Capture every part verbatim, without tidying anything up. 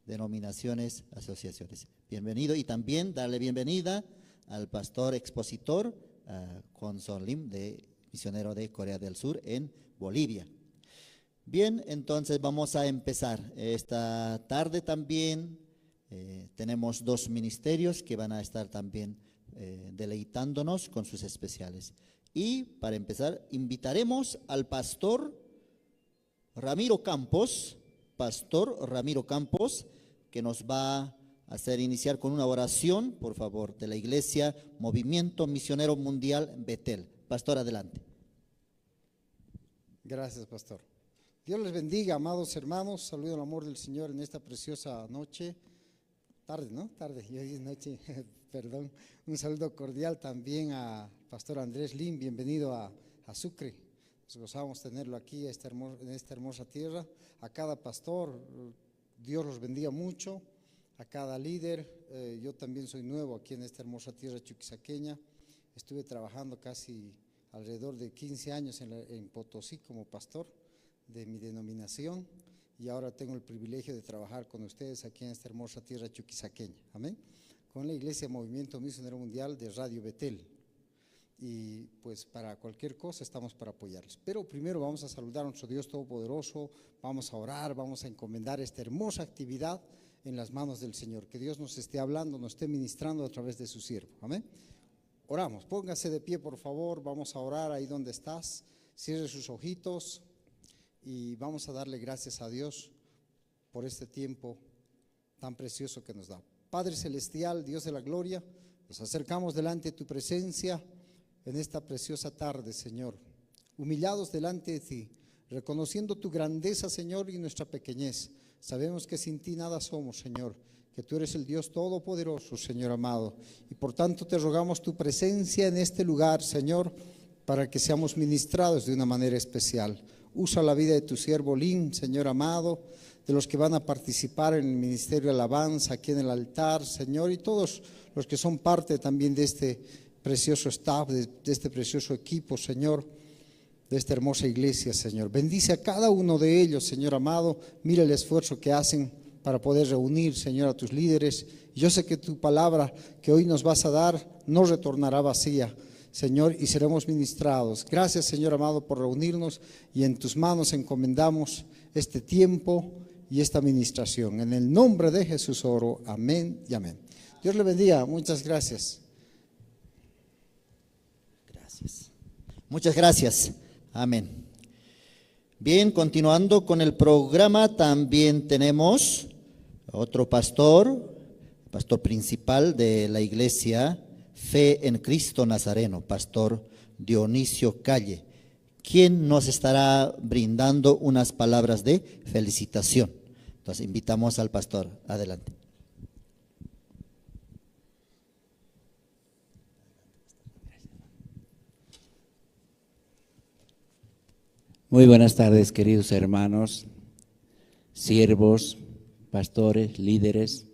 denominaciones, asociaciones. Bienvenido y también darle bienvenida al pastor expositor, ah, Kwon Son Lim, de misionero de Corea del Sur en Bolivia. Bien, entonces vamos a empezar. Esta tarde también, eh, tenemos dos ministerios que van a estar también, eh, deleitándonos con sus especiales. Y para empezar, invitaremos al pastor Ramiro Campos, pastor Ramiro Campos, que nos va a hacer iniciar con una oración, por favor, de la Iglesia Movimiento Misionero Mundial Betel. Pastor, adelante. Gracias, pastor. Dios les bendiga, amados hermanos. Saludo al amor del Señor en esta preciosa noche. Tarde, ¿no? Tarde, yo dije noche, perdón. Un saludo cordial también a pastor Andrés Lim, bienvenido a, a Sucre. Nos gozamos tenerlo aquí, esta hermo-, en esta hermosa tierra. A cada pastor, Dios los bendiga mucho. A cada líder, eh, yo también soy nuevo aquí en esta hermosa tierra chuquisaqueña. Estuve trabajando casi alrededor de quince años en la, en Potosí como pastor de mi denominación, y ahora tengo el privilegio de trabajar con ustedes aquí en esta hermosa tierra chuquisaqueña. Amén. Con la Iglesia Movimiento Misionero Mundial de Radio Betel. Y pues para cualquier cosa estamos para apoyarles. Pero primero vamos a saludar a nuestro Dios Todopoderoso, vamos a orar, vamos a encomendar esta hermosa actividad en las manos del Señor. Que Dios nos esté hablando, nos esté ministrando a través de su siervo. Amén. Oramos, póngase de pie, por favor, vamos a orar ahí donde estás, cierre sus ojitos y vamos a darle gracias a Dios por este tiempo tan precioso que nos da. Padre celestial, Dios de la gloria, nos acercamos delante de tu presencia en esta preciosa tarde, Señor, humillados delante de ti, reconociendo tu grandeza, Señor, y nuestra pequeñez. Sabemos que sin ti nada somos, Señor, que tú eres el Dios todopoderoso, Señor amado, y por tanto te rogamos tu presencia en este lugar, Señor, para que seamos ministrados de una manera especial. Usa la vida de tu siervo Lin, Señor amado, de los que van a participar en el ministerio de alabanza aquí en el altar, Señor, y todos los que son parte también de este precioso staff, de, de este precioso equipo, Señor, de esta hermosa iglesia, Señor. Bendice a cada uno de ellos, Señor amado. Mira el esfuerzo que hacen para poder reunir, Señor, a tus líderes. Yo sé que tu palabra que hoy nos vas a dar no retornará vacía, Señor, y seremos ministrados. Gracias, Señor amado, por reunirnos, y en tus manos encomendamos este tiempo y esta ministración. En el nombre de Jesús oro. Amén y amén. Dios le bendiga. Muchas gracias. Gracias. Muchas gracias. Amén. Bien, continuando con el programa, también tenemos otro pastor, pastor principal de la iglesia Fe en Cristo Nazareno, pastor Dionisio Calle, quien nos estará brindando unas palabras de felicitación. Entonces, invitamos al pastor. Adelante. Muy buenas tardes, queridos hermanos, siervos, pastores, líderes.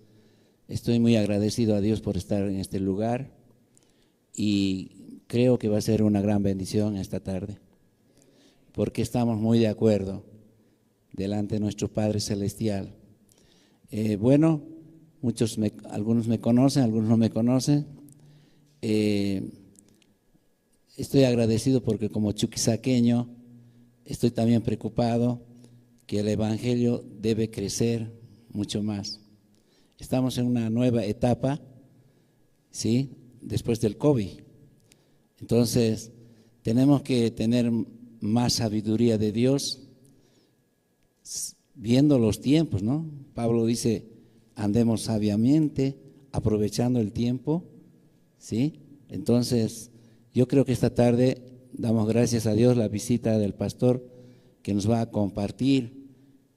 Estoy muy agradecido a Dios por estar en este lugar y creo que va a ser una gran bendición esta tarde, porque estamos muy de acuerdo delante de nuestro Padre Celestial. Eh, bueno, muchos me, algunos me conocen, algunos no me conocen. Eh, estoy agradecido porque como chuquisaqueño estoy también preocupado que el evangelio debe crecer mucho más. Estamos en una nueva etapa, ¿sí? Después del COVID. Entonces, tenemos que tener más sabiduría de Dios, s-, viendo los tiempos, ¿no? Pablo dice, andemos sabiamente, aprovechando el tiempo, ¿sí? Entonces, yo creo que esta tarde damos gracias a Dios la visita del pastor que nos va a compartir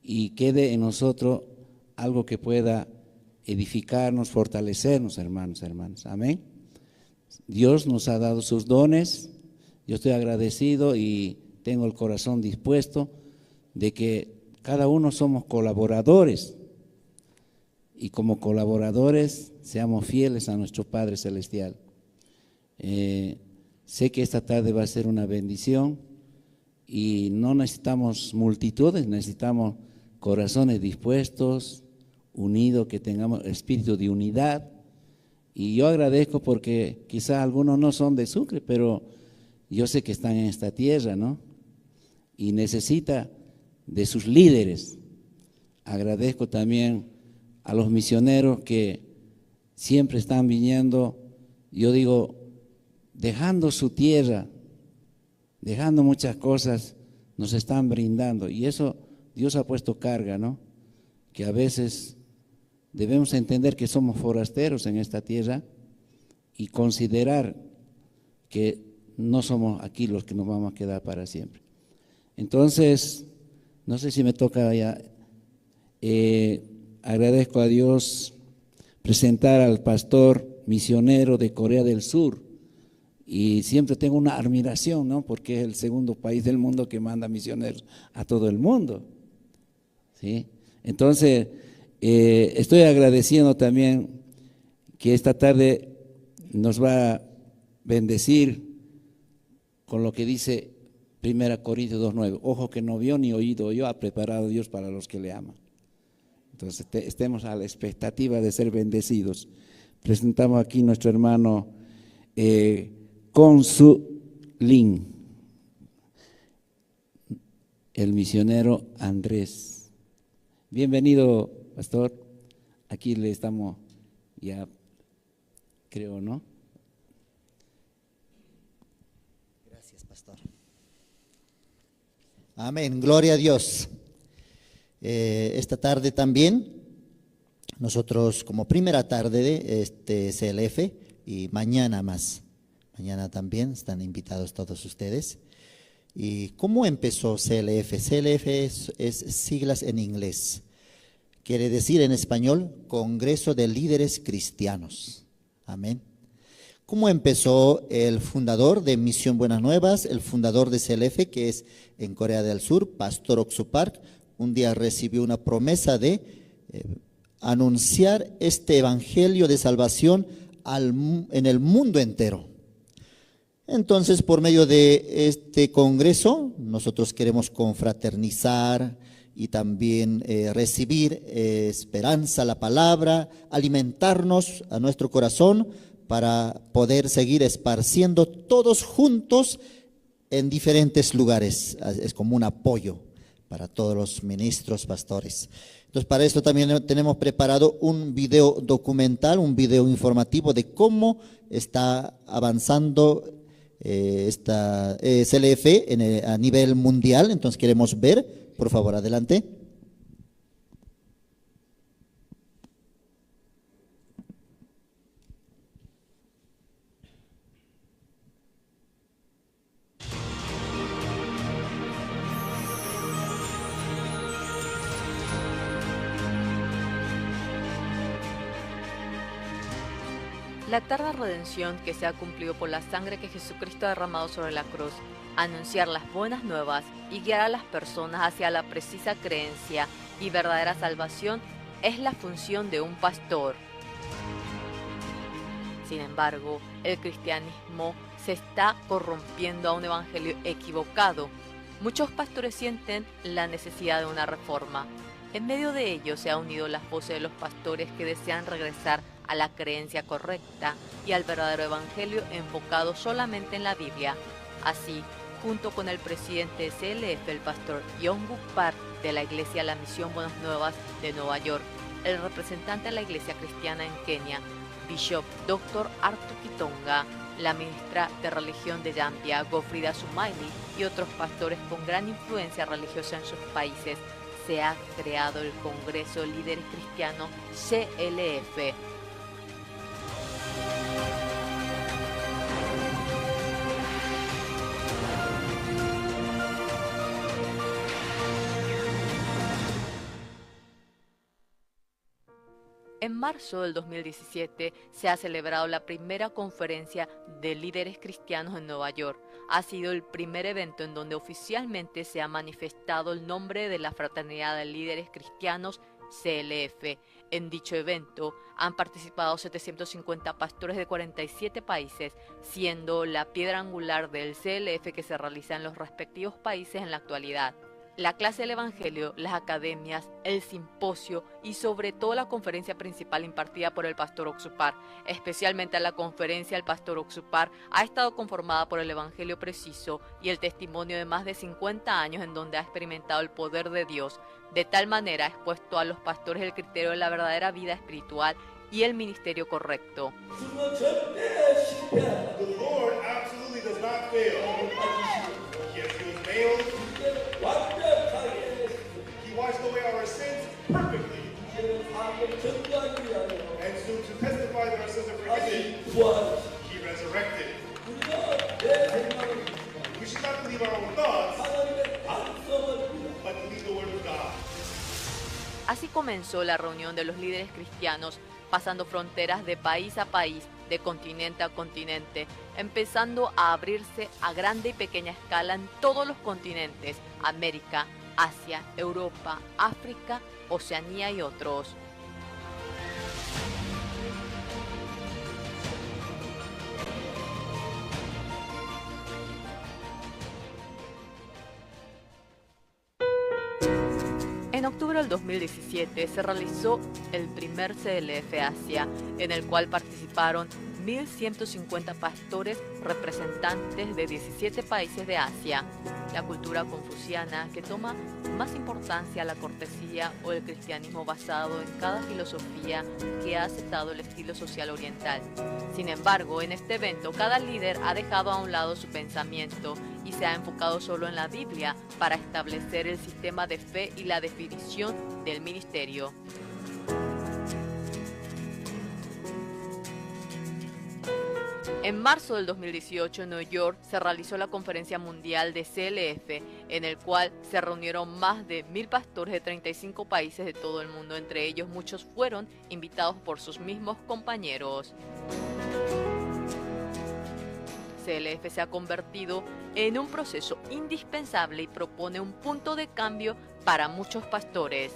y quede en nosotros algo que pueda edificarnos, fortalecernos, hermanos, hermanas. Amén. Dios nos ha dado sus dones. Yo estoy agradecido y tengo el corazón dispuesto de que cada uno somos colaboradores y como colaboradores seamos fieles a nuestro Padre Celestial. Eh, sé que esta tarde va a ser una bendición y no necesitamos multitudes, necesitamos corazones dispuestos, unido, que tengamos espíritu de unidad. Y yo agradezco porque quizás algunos no son de Sucre, pero yo sé que están en esta tierra, ¿no? Y necesita de sus líderes. Agradezco también a los misioneros que siempre están viniendo, yo digo, dejando su tierra, dejando muchas cosas, nos están brindando. Y eso Dios ha puesto carga, ¿no? Que a veces debemos entender que somos forasteros en esta tierra y considerar que no somos aquí los que nos vamos a quedar para siempre. Entonces, no sé si me toca ya, eh, agradezco a Dios presentar al pastor misionero de Corea del Sur. Y siempre tengo una admiración, ¿no? Porque es el segundo país del mundo que manda misioneros a todo el mundo. ¿Sí? Entonces, eh, estoy agradeciendo también que esta tarde nos va a bendecir con lo que dice Primera Corintios dos nueve: "Ojo que no vio ni oído oyó ha preparado Dios para los que le aman". Entonces, te- estemos a la expectativa de ser bendecidos. Presentamos aquí nuestro hermano, eh, Consu Lin, el misionero Andrés. Bienvenido, pastor. Aquí le estamos ya, creo, ¿no? Gracias, pastor. Amén, gloria a Dios. Eh, esta tarde también, nosotros como primera tarde de este C L F y mañana más. Mañana también están invitados todos ustedes. ¿Y cómo empezó C L F? C L F es, es siglas en inglés. Quiere decir en español Congreso de Líderes Cristianos. Amén. ¿Cómo empezó el fundador de Misión Buenas Nuevas, el fundador de C L F, que es en Corea del Sur, Pastor Oksu Park? Un día recibió una promesa de, eh, anunciar este evangelio de salvación al mu- en el mundo entero. Entonces, por medio de este congreso, nosotros queremos confraternizar y también, eh, recibir, eh, esperanza, la palabra, alimentarnos a nuestro corazón para poder seguir esparciendo todos juntos en diferentes lugares. Es como un apoyo para todos los ministros, pastores. Entonces, para esto también tenemos preparado un video documental, un video informativo de cómo está avanzando, eh, esta, eh, C L F en el- a nivel mundial. Entonces, queremos ver, por favor, adelante. La eterna redención que se ha cumplido por la sangre que Jesucristo ha derramado sobre la cruz, anunciar las buenas nuevas y guiar a las personas hacia la precisa creencia y verdadera salvación es la función de un pastor. Sin embargo, el cristianismo se está corrompiendo a un evangelio equivocado. Muchos pastores sienten la necesidad de una reforma. En medio de ello se ha unido las voces de los pastores que desean regresar a la creencia correcta y al verdadero evangelio enfocado solamente en la Biblia. Así, junto con el presidente de C L F, el pastor Yongu Park de la iglesia La Misión Buenas Nuevas de Nueva York, el representante de la iglesia cristiana en Kenia, Bishop doctor Arthur Kitonga, la ministra de religión de Zambia, Gofrida Sumaili, y otros pastores con gran influencia religiosa en sus países, se ha creado el Congreso de Líderes Cristianos, C L F. En marzo del dos mil diecisiete se ha celebrado la primera conferencia de líderes cristianos en Nueva York. Ha sido el primer evento en donde oficialmente se ha manifestado el nombre de la Fraternidad de Líderes Cristianos, C L F. En dicho evento han participado setecientos cincuenta pastores de cuarenta y siete países, siendo la piedra angular del C L F que se realiza en los respectivos países en la actualidad. La clase del Evangelio, las academias, el simposio y sobre todo la conferencia principal impartida por el pastor Oxupar. Especialmente a la conferencia, el pastor Oxupar ha estado conformada por el Evangelio preciso y el testimonio de más de cincuenta años en donde ha experimentado el poder de Dios. De tal manera ha expuesto a los pastores el criterio de la verdadera vida espiritual y el ministerio correcto. The Lord absolutely does not fail. Yes, he was male. He washed away our sins perfectly. And so to testify that our sins are forgiven, he resurrected. We should not believe our own thoughts, but believe the word of God. Así comenzó la reunión de los líderes cristianos, pasando fronteras de país a país, de continente a continente, empezando a abrirse a grande y pequeña escala en todos los continentes: América, Asia, Europa, África, Oceanía y otros. En octubre del dos mil diecisiete se realizó el primer C L F Asia, en el cual participaron mil ciento cincuenta pastores representantes de diecisiete países de Asia. La cultura confuciana, que toma más importancia la cortesía o el cristianismo basado en cada filosofía que ha aceptado el estilo social oriental. Sin embargo, en este evento cada líder ha dejado a un lado su pensamiento y se ha enfocado solo en la Biblia para establecer el sistema de fe y la definición del ministerio. En marzo del dos mil dieciocho, en Nueva York, se realizó la Conferencia Mundial de C L F, en el cual se reunieron más de mil pastores de treinta y cinco países de todo el mundo. Entre ellos, muchos fueron invitados por sus mismos compañeros. C L F se ha convertido en un proceso indispensable y propone un punto de cambio para muchos pastores.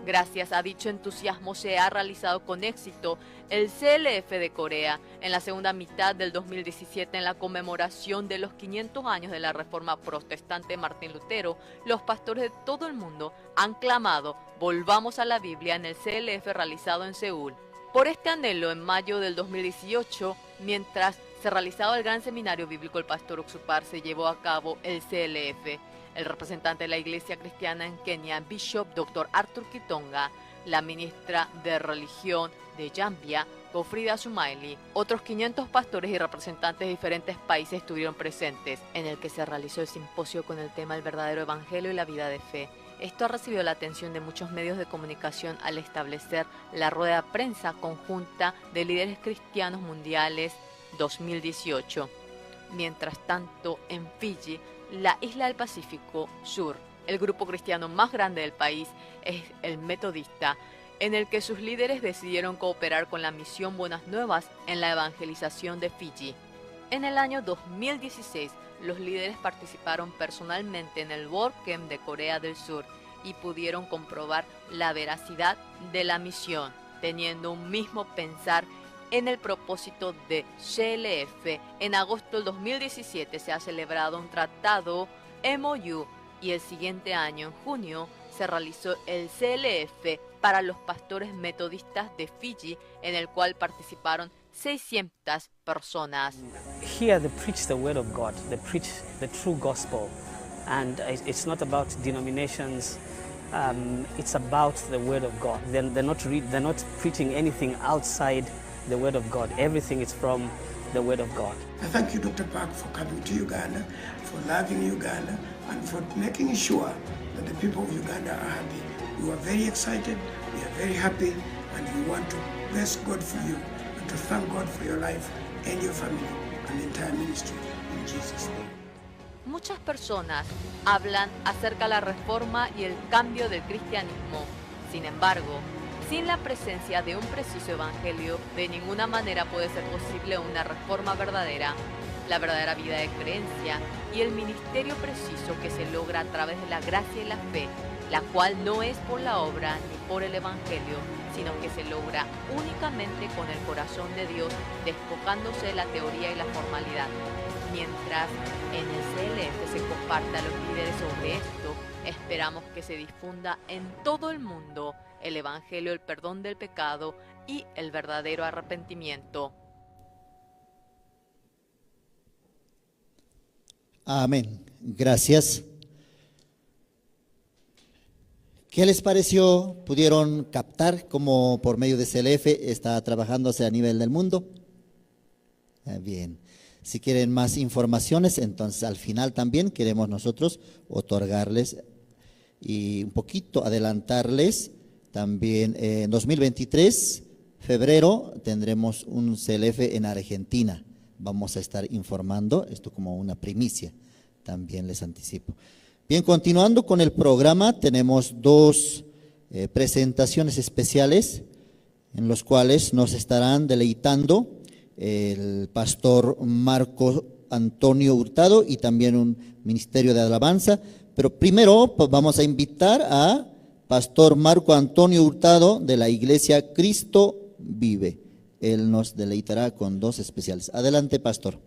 Gracias a dicho entusiasmo se ha realizado con éxito el C L F de Corea. En la segunda mitad del dos mil diecisiete, en la conmemoración de los quinientos años de la Reforma Protestante de Martín Lutero, los pastores de todo el mundo han clamado: "Volvamos a la Biblia", en el C L F realizado en Seúl. Por este anhelo, en mayo del dos mil dieciocho, mientras se realizaba el gran seminario bíblico, el pastor Oxupar, se llevó a cabo el C L F. El representante de la Iglesia Cristiana en Kenia, Bishop doctor Arthur Kitonga, la ministra de Religión de Zambia, Godfrida Sumaili, otros quinientos pastores y representantes de diferentes países estuvieron presentes, en el que se realizó el simposio con el tema "El verdadero evangelio y la vida de fe". Esto ha recibido la atención de muchos medios de comunicación al establecer la rueda de prensa conjunta de líderes cristianos mundiales dos mil dieciocho. Mientras tanto, en Fiji, la isla del Pacífico Sur, el grupo cristiano más grande del país es el Metodista, en el que sus líderes decidieron cooperar con la misión Buenas Nuevas en la evangelización de Fiji. En el año dos mil dieciséis, los líderes participaron personalmente en el World Camp de Corea del Sur y pudieron comprobar la veracidad de la misión, teniendo un mismo pensar en el propósito de C L F. En agosto del dos mil diecisiete se ha celebrado un tratado, M O U, y el siguiente año, en junio, se realizó el C L F para los pastores metodistas de Fiji, en el cual participaron seiscientas personas. Here they preach the word of God, they preach the true gospel, and it- it's not about denominations. Um, it's about the word of God. They're, they're not re- they're not preaching anything outside the word of God. Everything is from the word of God. I thank you, Doctor Park, for coming to Uganda, for loving Uganda, and for making sure that the people of Uganda are happy. We were very excited, we are very happy, and we want to bless God for you and to thank God for your life and your family and the entire ministry, in Jesus' name. Muchas personas hablan acerca de la reforma y el cambio del cristianismo. Sin embargo, sin la presencia de un preciso evangelio, de ninguna manera puede ser posible una reforma verdadera. La verdadera vida de creencia y el ministerio preciso que se logra a través de la gracia y la fe, la cual no es por la obra ni por el evangelio, sino que se logra únicamente con el corazón de Dios, despojándose de la teoría y la formalidad. Mientras en el C L F se comparta a los líderes sobre esto, esperamos que se difunda en todo el mundo el evangelio, el perdón del pecado y el verdadero arrepentimiento. Amén. Gracias. ¿Qué les pareció? ¿Pudieron captar cómo por medio de C L F está trabajándose a nivel del mundo? Ah, bien. Si quieren más informaciones, entonces al final también queremos nosotros otorgarles y un poquito adelantarles también, eh, en dos mil veintitrés, febrero, tendremos un C L F en Argentina. Vamos a estar informando, esto como una primicia, también les anticipo. Bien, continuando con el programa, tenemos dos, eh, presentaciones especiales en los cuales nos estarán deleitando el pastor Marco Antonio Hurtado y también un ministerio de alabanza. Pero primero, pues, vamos a invitar a pastor Marco Antonio Hurtado de la iglesia Cristo Vive. Él nos deleitará con dos especiales. Adelante, pastor.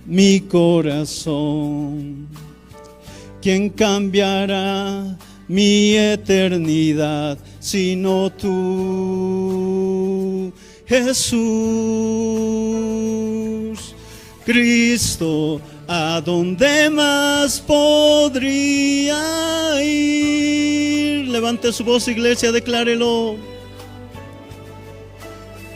Mi corazón. ¿Quién cambiará mi eternidad sino tú, Jesús? Cristo, ¿A dónde más podría ir? Levante su voz, iglesia, declárelo.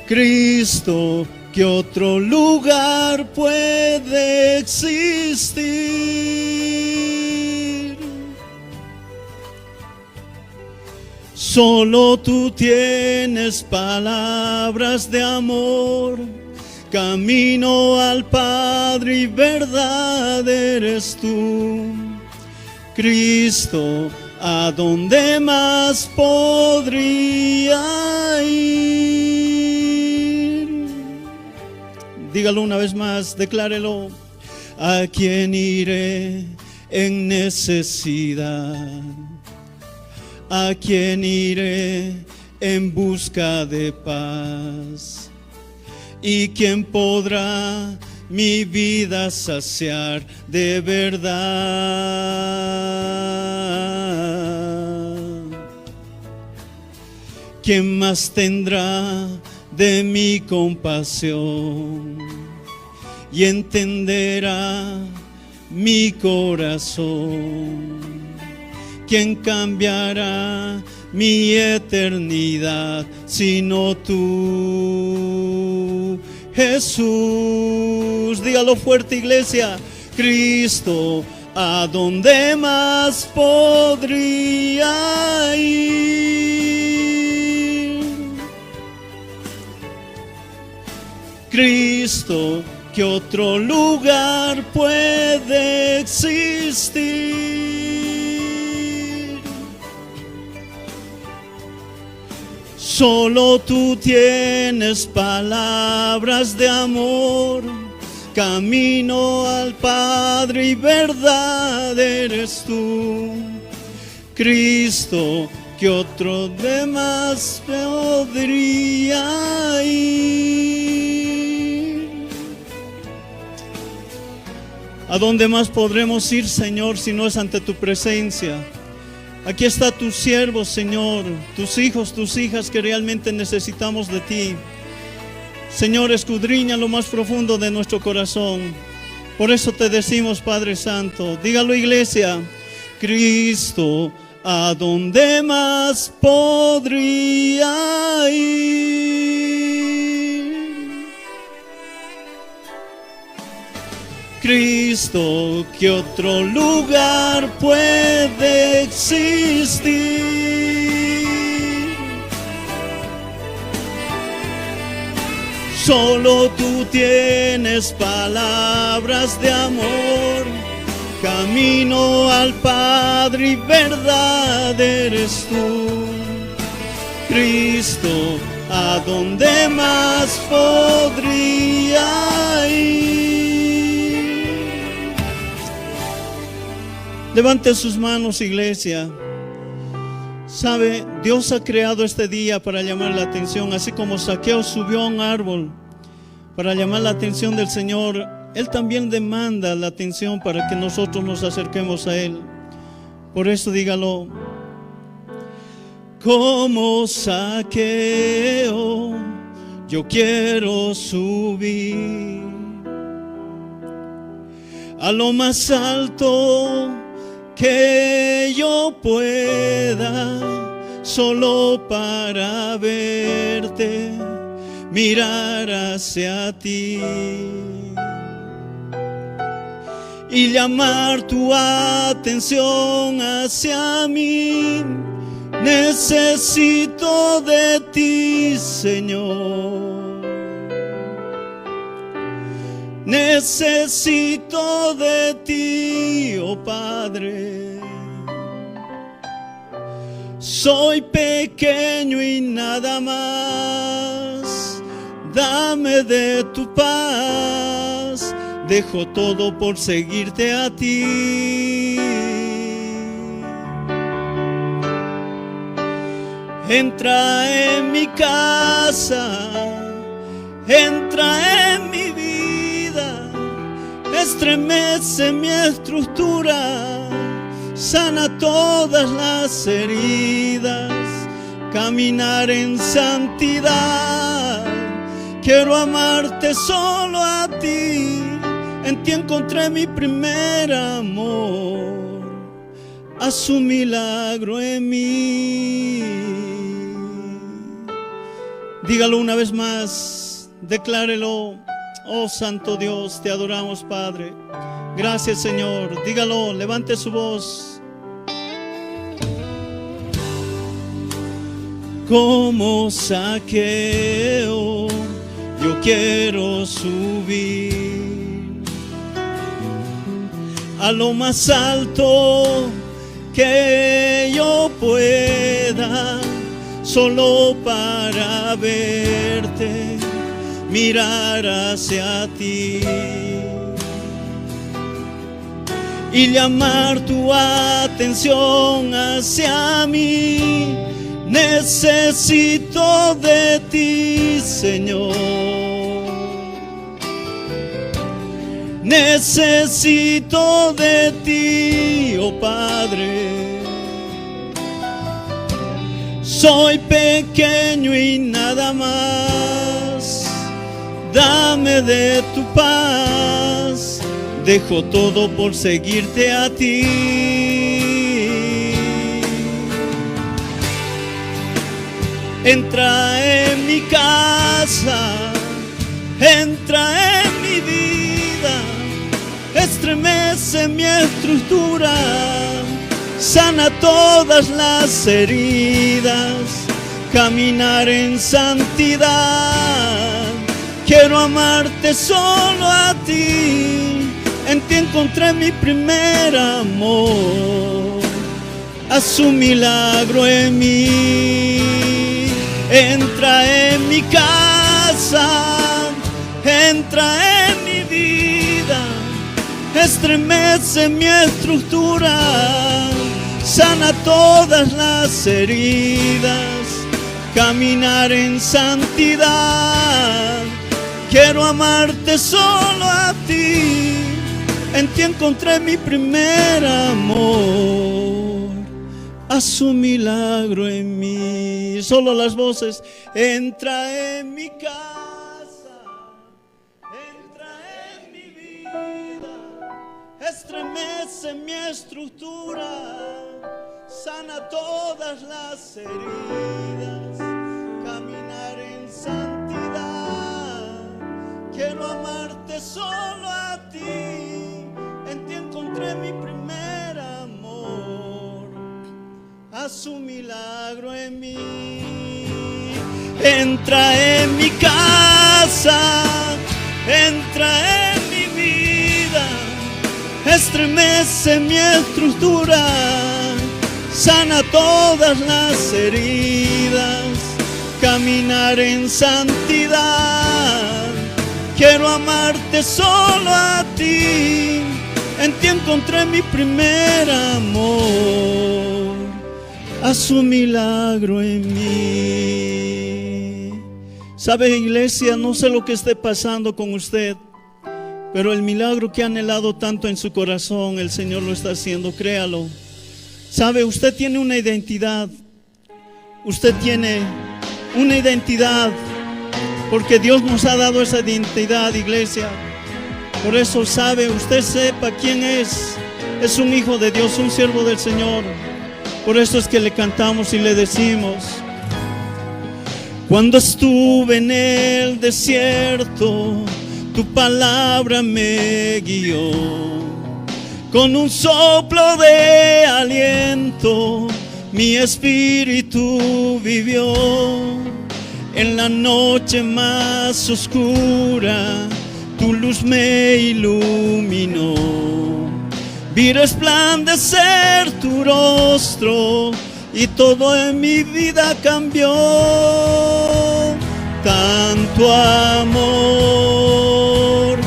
Cristo, ¿qué otro lugar puede existir? Solo tú tienes palabras de amor, camino al Padre y verdad eres tú. Cristo, ¿a dónde más podría ir? Dígalo una vez más, declárelo. ¿A quién iré en necesidad? ¿A quién iré en busca de paz? ¿Y quién podrá mi vida saciar de verdad? ¿Quién más tendrá de mi compasión y entenderá mi corazón? ¿Quién cambiará mi eternidad sino tú, Jesús? Dígalo fuerte, iglesia. Cristo, ¿a dónde más podría ir? Cristo, ¿qué otro lugar puede existir? Solo tú tienes palabras de amor, camino al Padre y verdad eres tú. Cristo, ¿qué otro de más podría ir? ¿A dónde más podremos ir, Señor, si no es ante tu presencia? Aquí está tu siervo, Señor, tus hijos, tus hijas que realmente necesitamos de ti. Señor, escudriña lo más profundo de nuestro corazón. Por eso te decimos, Padre Santo, dígalo, iglesia, Cristo, ¿a dónde más podría ir? Cristo, ¿qué otro lugar puede existir? Solo tú tienes palabras de amor, camino al Padre y verdad eres tú. Cristo, ¿a dónde más podría ir? Levante sus manos, iglesia. Sabe, Dios ha creado este día para llamar la atención, así como Zaqueo subió a un árbol para llamar la atención del Señor, Él también demanda la atención para que nosotros nos acerquemos a Él. Por eso dígalo, como Zaqueo, yo quiero subir a lo más alto que yo pueda, solo para verte, mirar hacia ti y llamar tu atención hacia mí. Necesito de ti, Señor. Necesito de ti, oh Padre. Soy pequeño y nada más. Dame de tu paz. Dejo todo por seguirte a ti. Entra en mi casa, entra en mi vida, estremece mi estructura, sana todas las heridas, caminar en santidad. Quiero amarte solo a ti, En ti encontré mi primer amor. Haz un milagro en mí. Dígalo una vez más, declárelo. Oh Santo Dios, te adoramos, Padre. Gracias, Señor. Dígalo, levante su voz. Como Zaqueo, yo quiero subir a lo más alto que yo pueda, solo para verte, mirar hacia ti y llamar tu atención hacia mí. Necesito de ti, Señor. Necesito de ti, oh Padre. Soy pequeño y nada más. Dame de tu paz. Dejo todo por seguirte a ti. Entra en mi casa, entra en mi vida, estremece mi estructura, sana todas las heridas, caminar en santidad. Quiero amarte solo a ti, en ti encontré mi primer amor. Haz un milagro en mí. Entra en mi casa, entra en mi vida, estremece mi estructura, sana todas las heridas, caminar en santidad. Quiero amarte solo a ti, en ti encontré mi primer amor. Haz un milagro en mí. Solo las voces. Entra en mi casa, entra en mi vida, estremece mi estructura, sana todas las heridas, caminar en santidad. Quiero amarte solo a ti, en ti encontré mi primer amor. Haz un milagro en mí. Entra en mi casa, entra en mi vida, estremece mi estructura, sana todas las heridas, caminar en santidad. Quiero amarte solo a ti, en ti encontré mi primer amor. Haz un milagro en mí. Sabe, iglesia, no sé lo que esté pasando con usted, pero el milagro que ha anhelado tanto en su corazón, el Señor lo está haciendo, créalo. Sabe, usted tiene una identidad. Usted tiene una identidad, porque Dios nos ha dado esa identidad, iglesia. Por eso sabe, usted sepa quién es. Es un hijo de Dios, un siervo del Señor. Por eso es que le cantamos y le decimos: Cuando estuve en el desierto, tu palabra me guió. Con un soplo de aliento, mi espíritu vivió. En la noche más oscura, tu luz me iluminó. Vi resplandecer tu rostro y todo en mi vida cambió. Tanto amor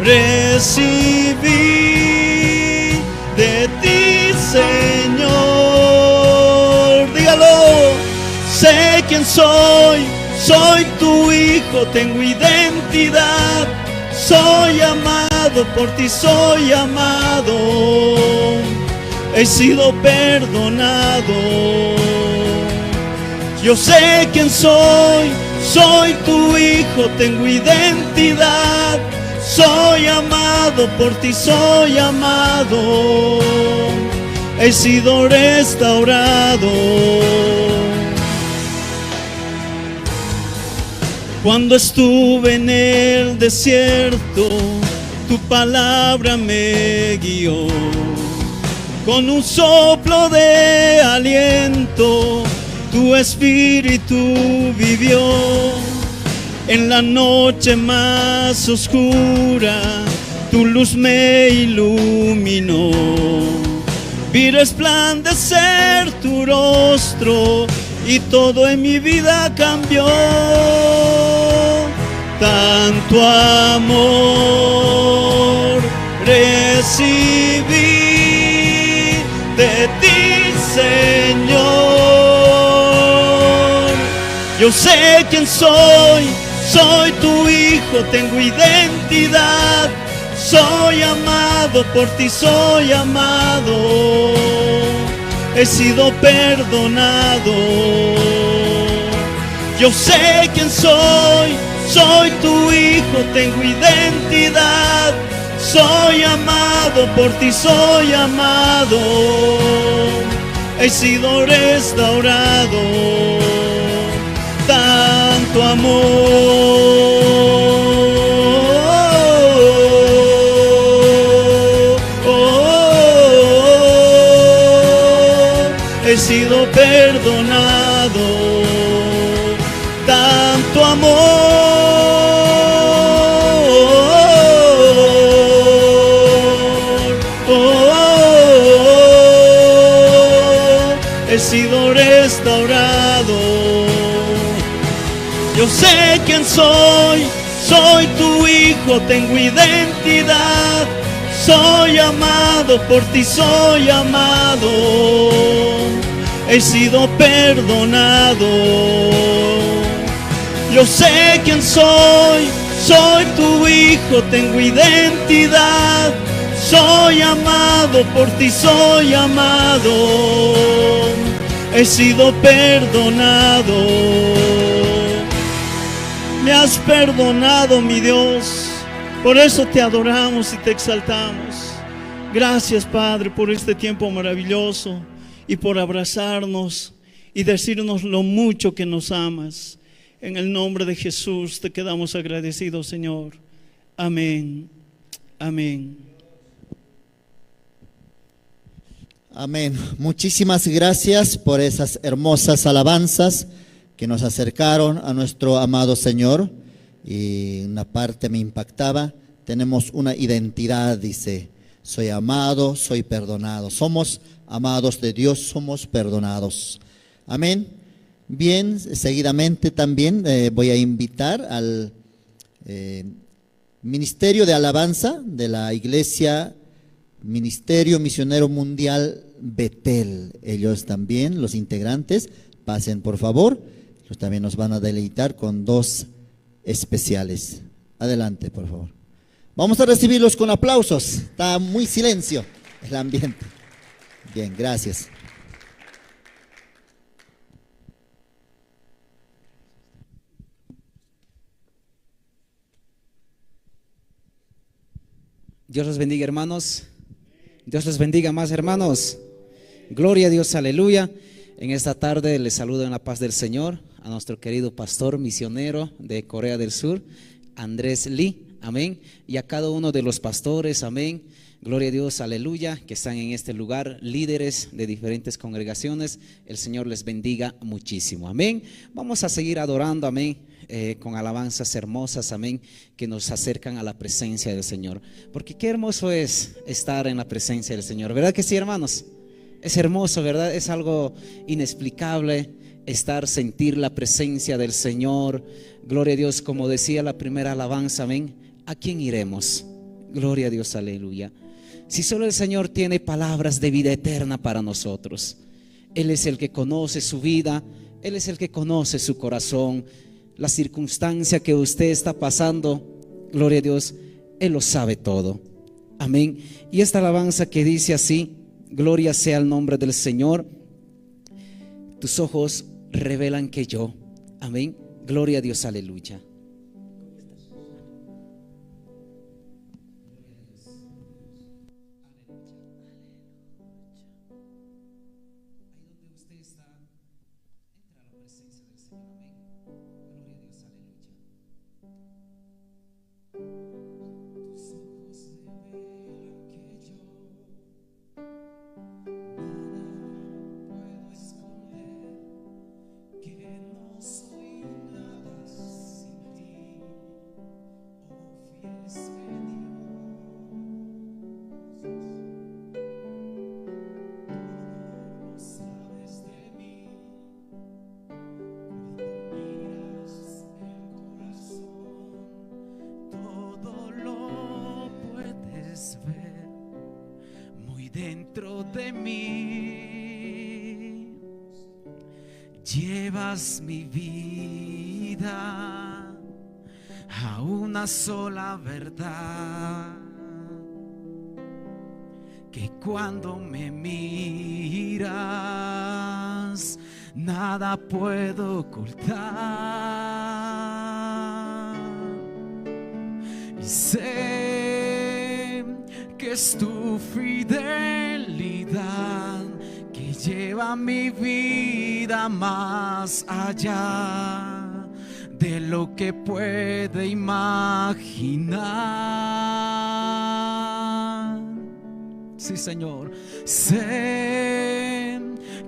recibí de ti, Señor. Dígalo. Sé quién soy, soy tu hijo, tengo identidad. Soy amado por ti, soy amado. He sido perdonado. Yo sé quién soy, soy tu hijo, tengo identidad. Soy amado por ti, soy amado. He sido restaurado. Cuando estuve en el desierto, tu palabra me guió. Con un soplo de aliento, tu espíritu vivió. En la noche más oscura, tu luz me iluminó. Vi resplandecer tu rostro y todo en mi vida cambió. Tanto amor recibí de ti, Señor. Yo sé quién soy, soy tu hijo, tengo identidad. Soy amado por ti, soy amado. He sido perdonado. Yo sé quién soy, soy tu hijo, tengo identidad. Soy amado por ti, soy amado. He sido restaurado. Tanto amor. He sido perdonado. Tanto amor. He sido restaurado. Yo sé quién soy, soy tu hijo, tengo identidad. Soy amado por ti, soy amado. He sido perdonado. Yo sé quién soy, soy tu hijo, tengo identidad. Soy amado por ti, soy amado. He sido perdonado. Me has perdonado, mi Dios. Por eso te adoramos y te exaltamos. Gracias, Padre, por este tiempo maravilloso y por abrazarnos y decirnos lo mucho que nos amas. En el nombre de Jesús te quedamos agradecidos, Señor. Amén. Amén. Amén. Muchísimas gracias por esas hermosas alabanzas que nos acercaron a nuestro amado Señor. Y una parte me impactaba. Tenemos una identidad, dice. Soy amado, soy perdonado. Somos amados de Dios, somos perdonados. Amén. Bien, seguidamente también, eh, voy a invitar al, eh, Ministerio de Alabanza de la Iglesia Ministerio Misionero Mundial Betel. Ellos también, los integrantes, pasen por favor. Ellos también nos van a deleitar con dos especiales. Adelante, por favor. Vamos a recibirlos con aplausos. Está muy silencio el ambiente. Bien, gracias. Dios los bendiga, hermanos. Dios los bendiga más, hermanos. Gloria a Dios, aleluya. En esta tarde les saludo en la paz del Señor a nuestro querido pastor misionero de Corea del Sur, Andrés Lee. Amén. Y a cada uno de los pastores, amén. Gloria a Dios, aleluya, que están en este lugar, líderes de diferentes congregaciones. El Señor les bendiga muchísimo. Amén. Vamos a seguir adorando, amén, eh, con alabanzas hermosas, amén, que nos acercan a la presencia del Señor. Porque qué hermoso es estar en la presencia del Señor. ¿Verdad que sí, hermanos? Es hermoso, ¿verdad? Es algo inexplicable estar, sentir la presencia del Señor. Gloria a Dios, como decía la primera alabanza, amén. ¿A quién iremos? Gloria a Dios, aleluya. Si solo el Señor tiene palabras de vida eterna para nosotros. Él es el que conoce su vida, Él es el que conoce su corazón, la circunstancia que usted está pasando, gloria a Dios, Él lo sabe todo. Amén. Y esta alabanza que dice así: "Gloria sea el nombre del Señor. Tus ojos revelan que yo". Amén. Gloria a Dios, aleluya. dentro de mí. Llevas mi vida a una sola verdad, que cuando me miras, nada puedo ocultar. Y sé que es tu fidelidad que lleva mi vida más allá de lo que puede imaginar. Sí, Señor. Sé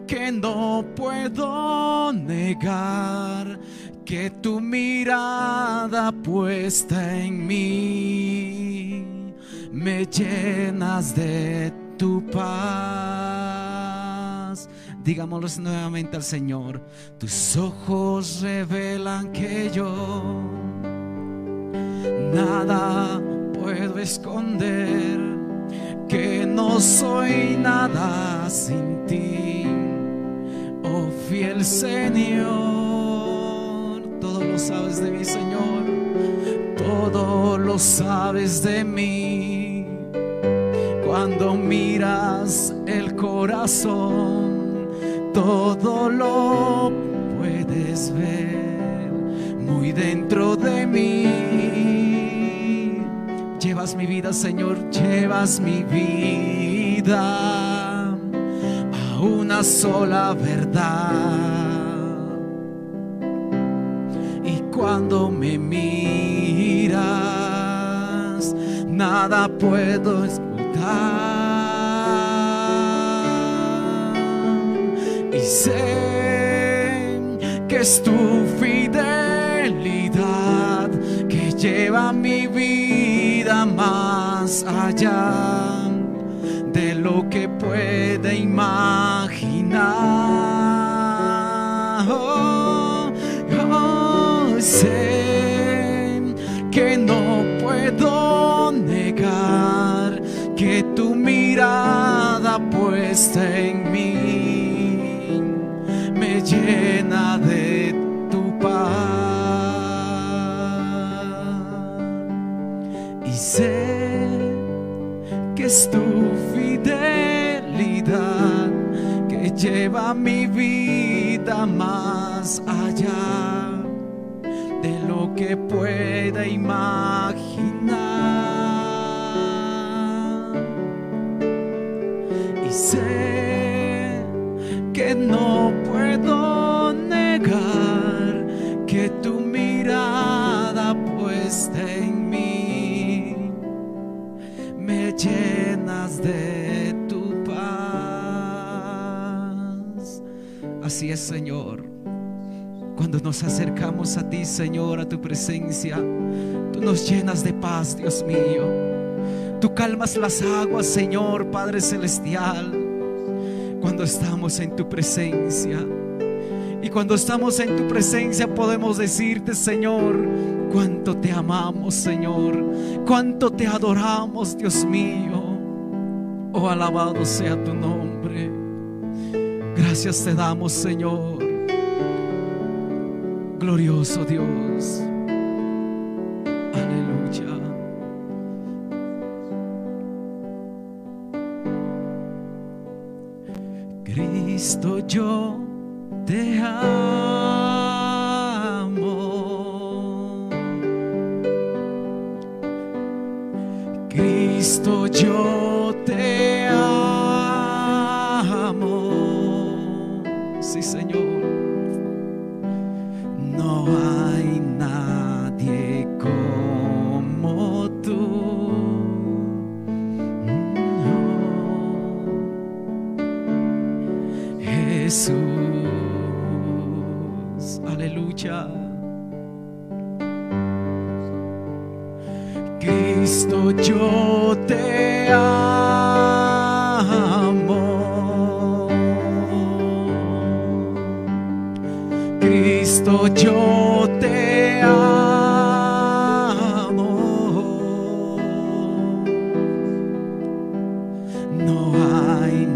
que no puedo negar que tu mirada puesta en mí me llenas de tu paz. Digámosles nuevamente al Señor: tus ojos revelan que yo nada puedo esconder, que no soy nada sin ti, oh fiel Señor. Todo lo sabes de mí, Señor. Todo lo sabes de mí. Cuando miras el corazón, todo lo puedes ver muy dentro de mí. Llevas mi vida, Señor, llevas mi vida a una sola verdad. Y cuando me miras, nada puedo ocultar. Y sé que es tu fidelidad que lleva mi vida más allá de lo que puede imaginar. Oh, oh, sé que no puedo negar que tu mirada puesta en mí me llena de tu paz. Y sé que es tu fidelidad que lleva mi vida más allá de lo que pueda imaginar. Y sé que no puedo negar que tu mirada puesta en mí me llenas de tu paz. Así es, Señor. Cuando nos acercamos a ti, Señor, a tu presencia, tú nos llenas de paz, Dios mío. Tú calmas las aguas, Señor, Padre Celestial, cuando estamos en tu presencia. Y cuando estamos en tu presencia podemos decirte, Señor, cuánto te amamos, Señor, cuánto te adoramos, Dios mío. Oh, alabado sea tu nombre. Gracias te damos, Señor. Glorioso Dios. Aleluya. Cristo, yo te amo. Cristo, yo te amo. Sí, Señor. No hay nadie como tú. No. Jesús, aleluya. Cristo, yo te amo. Cristo, yo te amo. No hay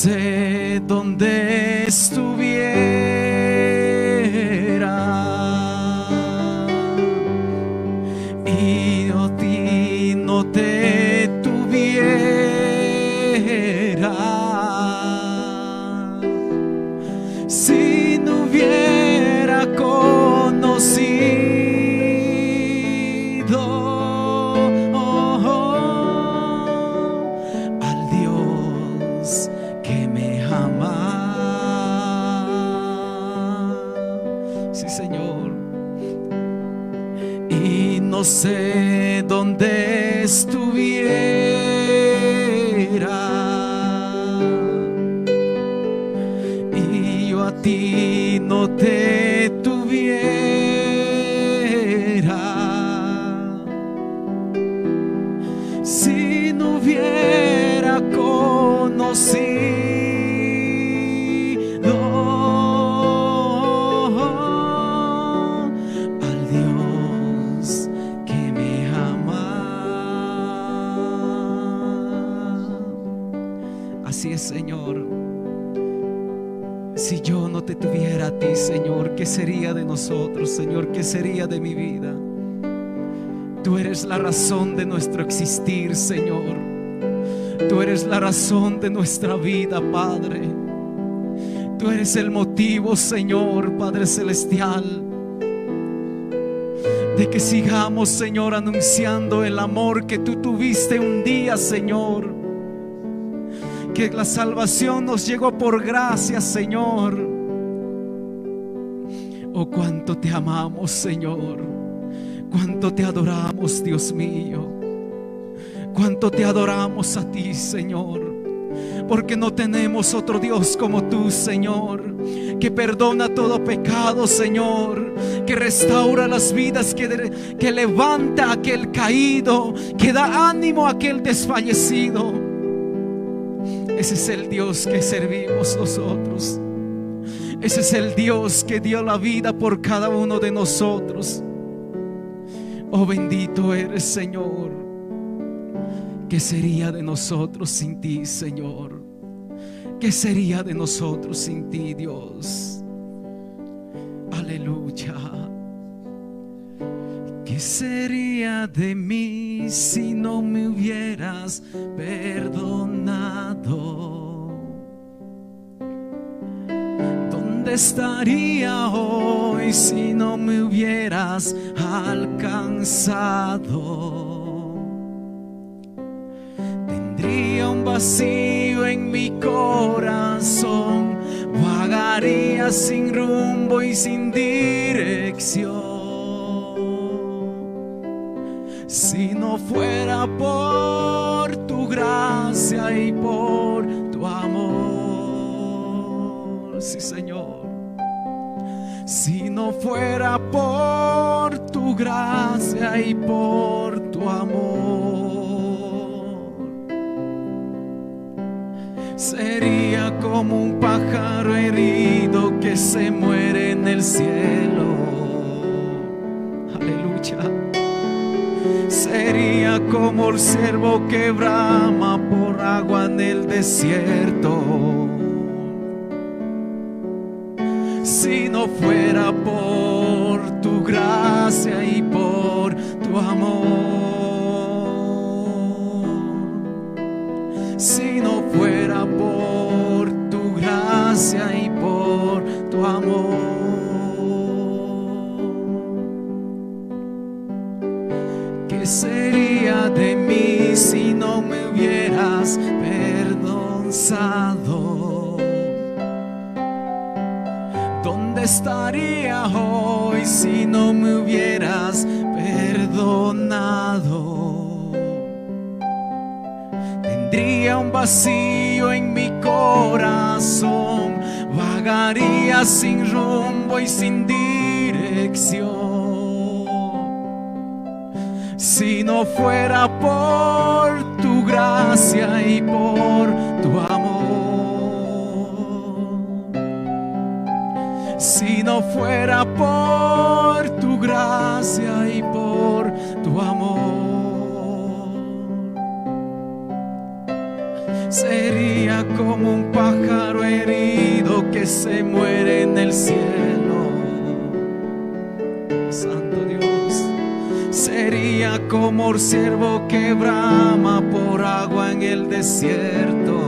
sé dónde estuviera y yo a ti no te tuviera, si no hubiera conocido al Dios que me ama. Sí, Señor. Y no sé dónde estuviera y yo a ti no te tuviera, si no hubiera conocido al Dios que me ama. Así es, Señor. Si yo no te tuviera a ti, Señor, ¿qué sería de nosotros, Señor? ¿Qué sería de mi vida? Tú eres la razón de nuestro existir, Señor. Tú eres la razón de nuestra vida, Padre. Tú eres el motivo, Señor, Padre Celestial, de que sigamos, Señor, anunciando el amor que tú tuviste un día, Señor. Que la salvación nos llegó por gracia, Señor. Oh, cuánto te amamos, Señor. Cuánto te adoramos, Dios mío. Cuánto te adoramos a ti, Señor. Porque no tenemos otro Dios como tú, Señor. Que perdona todo pecado, Señor. Que restaura las vidas, que de-, que levanta a aquel caído, que da ánimo a aquel desfallecido. Ese es el Dios que servimos nosotros. Ese es el Dios que dio la vida por cada uno de nosotros. Oh, bendito eres, Señor. ¿Qué sería de nosotros sin ti, Señor? ¿Qué sería de nosotros sin ti, Dios? Aleluya. ¿Qué sería de mí si no me hubieras perdonado? ¿Dónde estaría hoy si no me hubieras alcanzado? Tendría un vacío en mi corazón, vagaría sin rumbo y sin dirección. Si no fuera por tu gracia y por tu amor. Sí, Señor. Si no fuera por tu gracia y por tu amor, sería como un pájaro herido que se muere en el cielo. Aleluya. Sería como el ciervo que brama por agua en el desierto. Si no fuera por tu gracia y por tu amor, si no fuera por tu gracia y por tu amor, ¿qué sería de mí si no me hubieras perdonado? ¿Dónde estaría hoy si no me hubieras perdonado? Tendría un vacío en mi corazón, vagaría sin rumbo y sin dirección. Si no fuera por tu gracia y por tu amor, si no fuera por tu gracia y por tu amor, sería como un pájaro herido que se muere en el cielo. Santo Dios, sería como el ciervo que brama por agua en el desierto.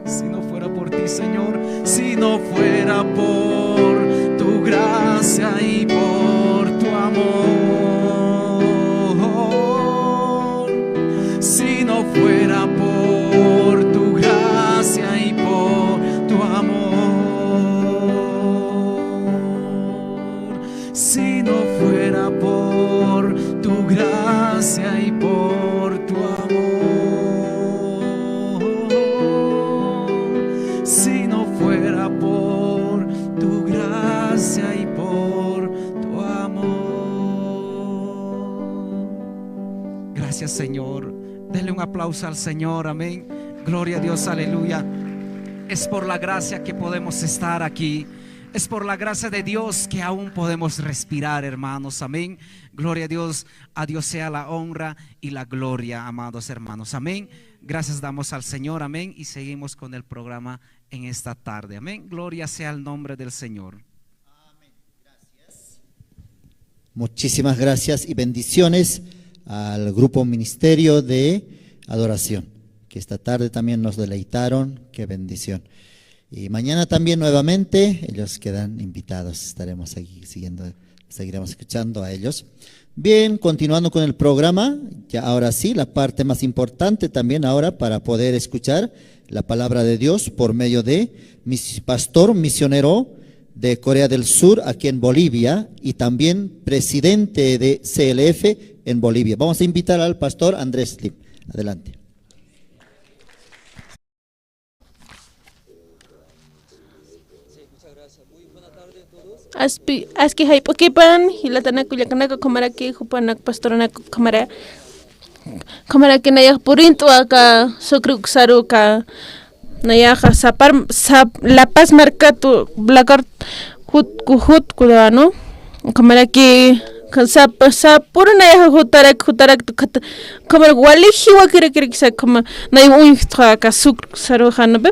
Si no fuera por ti, Señor, si no fuera por tu gracia y por tu amor, si no fuera por tu gracia y por tu amor, si no fuera por tu gracia y por tu amor, si no fuera por tu gracia y por tu amor. Gracias, Señor. Dele un aplauso al Señor, amén. Gloria a Dios, aleluya. Es por la gracia que podemos estar aquí. Es por la gracia de Dios que aún podemos respirar, hermanos. Amén. Gloria a Dios. A Dios sea la honra y la gloria, amados hermanos. Amén. Gracias damos al Señor. Amén. Y seguimos con el programa en esta tarde. Amén. Gloria sea el nombre del Señor. Muchísimas gracias y bendiciones al grupo Ministerio de Adoración, que esta tarde también nos deleitaron. Qué bendición. Y mañana también nuevamente ellos quedan invitados. Estaremos aquí siguiendo, seguiremos escuchando a ellos. Bien, continuando con el programa, ya ahora sí, la parte más importante también ahora para poder escuchar la palabra de Dios por medio de mi pastor misionero de Corea del Sur, aquí en Bolivia, y también presidente de C L F en Bolivia. Vamos a invitar al pastor Andrés Slim. Adelante. Aspi, aski jayp'ukipan, jilatanaka, kullakanaka, ukhamaraki jupanak pastoranaka, ukhamara, ukhamaraki nayax purint'wa aka sucre uksaruka, nayaxa sapar, sap, La Paz markatu, Blacar, jut, jut, kudanu. Ukhamaraki, sap, sap, puru nayaxa jutarak, jutarak, khat, ukhamar wali jiwakirakiraki sa, ukhama, nay uñjtxa aka sucre uksaruxa, ¿no ve?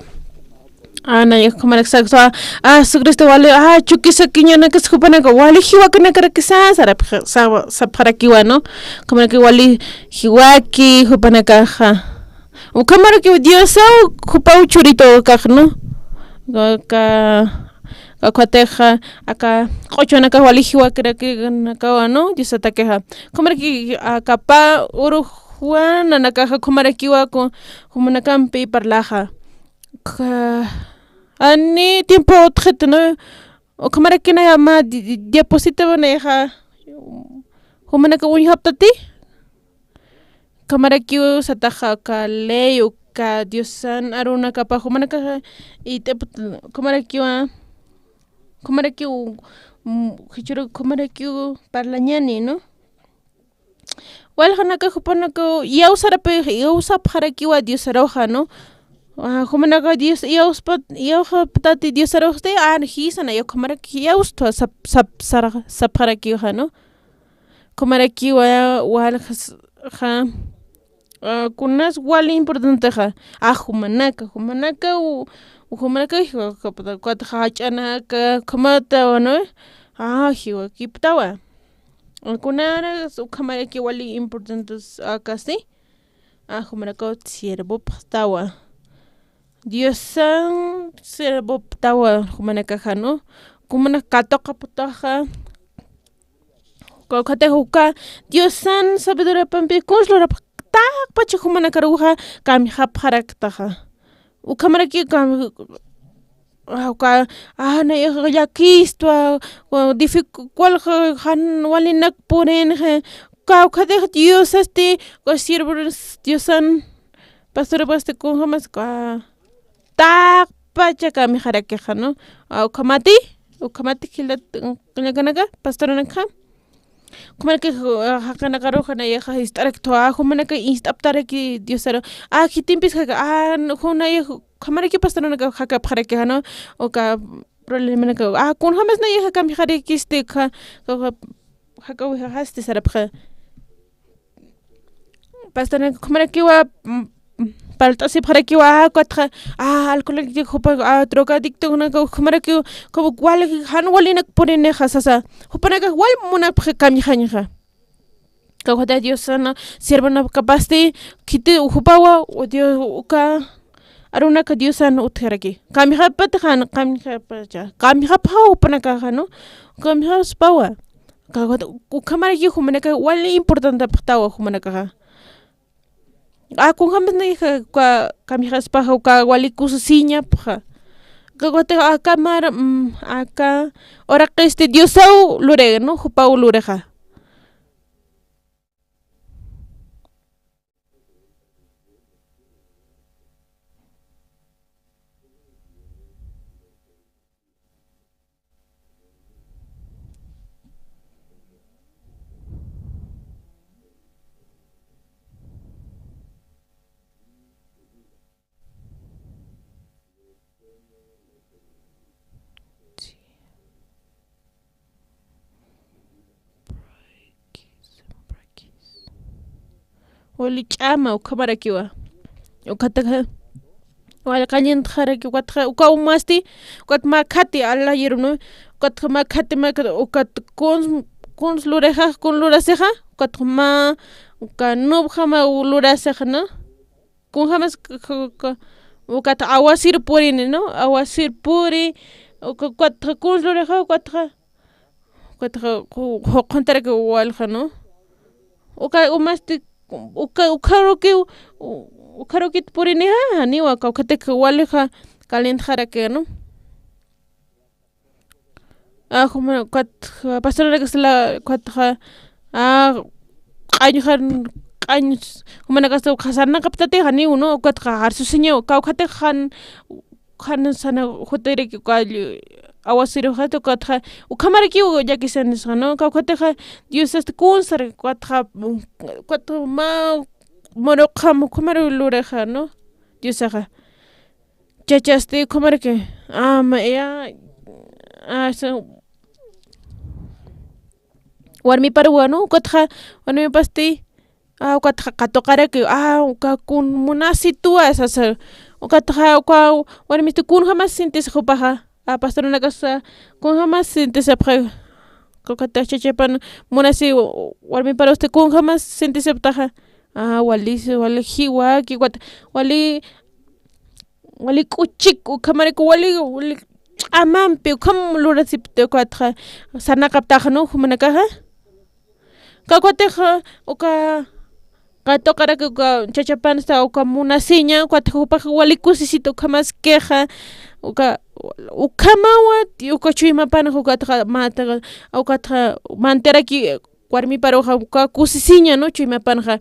A, nayax ukhamaraki saktwa, a, Jesucristo wali, a, chukisakiñanakas jupanaka wali jiwakanakarakisa, sarapxa, sa, sapxarakiwa, ¿no? Ukhamaraki wali jiwaki jupanakaxa. Ukhamaraki Diosaw, jupaw churito kax, ¿no? Ka, ka, ka ukhatixa, aka q'uchunaka wali jiwakirakinakawa, ¿no? Diosatakixa. Ukhamaraki, aka pä uruxwa nanakaxa, ukhamarakiwa, ku, jumanakampi parlaxa. Ka, ani tiempo utjit, ¿no? Ukhamaraki naya mä di, di, diapositivo nayaxa, jumanaka uñjaptati. Ukhamarakiw sataxa aka ley, uka Diosan arunakapa, jumanaka, y te, ukhamarakiwa, ukhamarakiw, mm, jichhüru ukhamarakiw parlañani, ¿no? Waljanaka jupanaka iyawsarapï, iyawsapxarakiwa Diosaruxa, ¿no? A, jumanaka Dios iyawspat, iyawsaptati Diosaruxti, a, jïsa nayax ukhamaraki iyawstwa sap, sap, sara, sapxarakixa, ¿no? Ukhamarakiwa walja, a, kunas wali importantexa, a, jumanaka, jumanaka, u, jumanaka, ukat jach'anaka, ukhamatawa, ¿no? A, jiwakiptawa. Kunarakiw ukhamaraki wali importantes akasti, a, jumanakaw siervopxtawa. Diosan siervopxtawa jumanakaxa, ¿no? Jumanak katuqapxtaxa. Ukatix uka Diosan sabidurapampi kuns lurapxta, taqpacha jumanakaruxa kamijapxaraktaxa. Ukhamaraki kam, a, uka, a, nayax llakistwa, a, dific, walja, jan walinak purinxa, kawkhatix Diosasti, uka siervo Diosan, pastorapasti kunjamas, a, taqpacha kamijarakixa, ¿no? A, ukhamati, ukhamati jilat, kullakanaka, pastoranakxa. Ukhamaraki, a, jaqinakaruxa nayaxa jist'araktwa, a, jumanaka jist'aptaraki Diosaru. A, khitimpis jaka, a, junayax, ukhamaraki pastoranaka jakapxarakixa, ¿no? Uka problemanaka, a, kunjamas nayaxa kamijarakisti, ja, ja, jakawijaxasti sarapxa. Pastoranaka ukhamarakiwa, mm, mm, parlt'asipxarakiwa, a, ukatxa, a, alcohólico, jupa, a, drogadicto, kunaka, ukhamarakiw, como wal, jan walinak purinixa sasa. Jupanakax wal munapxi kamixañxa. Kawkhata Diosan sirvanakapasti, khiti jupawa, o Dios, uka arunaka Diosan utjaraki. Kamixapatix jan, kamixapacha, kamixapxawa jupanakaxa, ¿no? Kamixaspawa. Kawkhata, ukhamaraki jumanakax wali importantapxtawa jumanakaxa. A, kunjämasnïxa, uka kamixaspaxa, uka wali kusisiñapxa. Kawkhata, aka mara, mm, aka uraqisti Diosaw lurï, ¿no? Jupaw lurïxa. Wali ch'ama, ukhamarakiwa. Ukataxa, wali qallintxaraki, ukataxa, uka umasti, ukat makhati, alayirum, ¿no? Ukataxa makhati, makhati, ukat kuns, kuns lurixax, kun lurasixa, ukataxa mä, uka nubjama lurasixa, ¿no? Kunjamas k-, k-, k-, ukat awasir purini, ¿no? Awasir puri, uka, ukataxa kuns lurixa, ukataxa, ukataxa, ku-, juquntaraki walxa, ¿no? Uka umasti, uka, ukharukiw, u-, ukharukit purinixa, janiwa, kawkhatak walixa, kalintxaraki, ¿no? A, juma, ukat, pastoranakas la, ukatxa, a, q'añxan, q'añ, jumanakasti ukxa sarnaqaptati, janiw, ¿no? Ukatxa, arsusiñaw, kawkhatix jan, jan sana, jutiraki, uka, awasirixati, ukatxa, ukhamarakiw llakisanisxa, ¿no? Kawkhatixa, Diosasti kunsar, ukatxa, ukatxa mä, muruqam, ukhamar lurixa, ¿no? Diosaxa. Chachasti ukhamaraki, ama, ya, a, sa-, warmiparuwa, ¿no? Ukatxa, warmipasti, a, ukatxa katuqaraki, a, uka kun munasituwa, sasa. Ukatxa, uka warmisti kunjamas sintis jupaxa, a, pastoranakas, kunjamas sintisipxi, ukatxa chachapan munasi, warmiparusti kunjamas sintisiptaxa, a, wali, wali jiwaki, ukat, wali, wali k'uchik, ukhamaraki wali, wali ch'amampi, ukham lurasipti, ukatxa, sarnaqaptaxa, ¿no? Jumanakaxa. Kawkhatixa, uka, katuqaraki, uka, chachapansa, uka munasiña, ukatxa, jupaxa wali kusisita, ukhamaskixa, uka, ukhamawa, uka chuymapanxa, ukatxa, mata, ukatxa, mantaraki, warmiparuxa, uka kusisiña, ¿no? Chuymapanxa.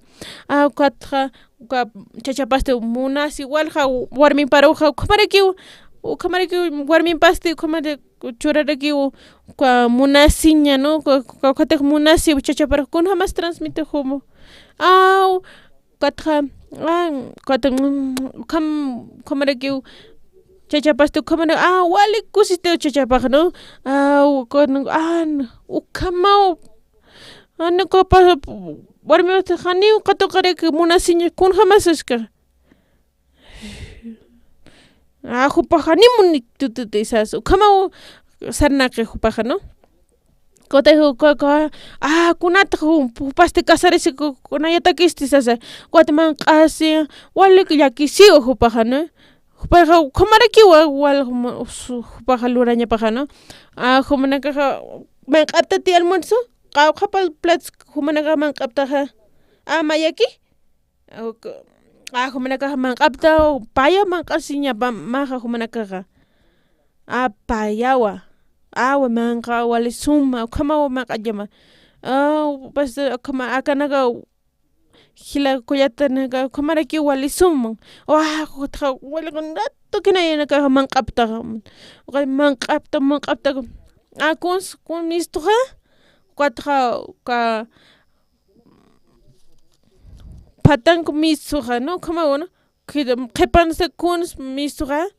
A, ukatxa, uka chachapasti munasi walxa, warmiparuxa, ukhamarakiw, ukhamarakiw warmimpasti, ukhamara churarakiw, uka munasiña, ¿no? Uka, uka, ukatix munasi, chachaparuxa, kunjamas transmite jumu. A, ukatxa, a, ukatxa, mm, ukham, ukhamarakiw, chachapasti, ukhamara, a, wali kusiti chachapax, ¿no? A, uka, a, ukhamaw, Ani, uka pa-, warmi usti janiw katuqaraki munasiña kunjamas saskä. A, jupax janiw munik tututi sas. Ukhamaw sarnaqi jupaxa, ¿no? Kawkhatix uka, uka, a, kunat ju-, jupasti casarisi ku-, kunayatakisti sasa. Ukat manq'asi, wali llakisiw jupaxa, ¿no? Jupaxa, ukhamarakiwa, wal juma-, us-, jupaxa lurañapaxa, ¿no? A, jumanakaxa, manq'aptati almuerzo, qawqha pal-, platos jumanakaxa manq'aptaxa. A, mayaki? Uk-, a, jumanakaxa manq'apta, paya manq'asiñapa, maxa jumanakaxa. A, payawa. A, wa manq'a, wali suma, ukhamawa manq'añama. A, pues, ukhama, akanaka, jila kullatanaka, ukhamarakiw wali suma. Wa, ukatxa, wali kun rato kinayanakaxa manq'aptaxa. Uka manq'apta, manq'apta. A, kuns, kun mistuxa, ukatxa, uka, phatanku mistuxa, ¿no? Ukhamawa, ¿no? Qhi-, qhipansa kuns mistuxa,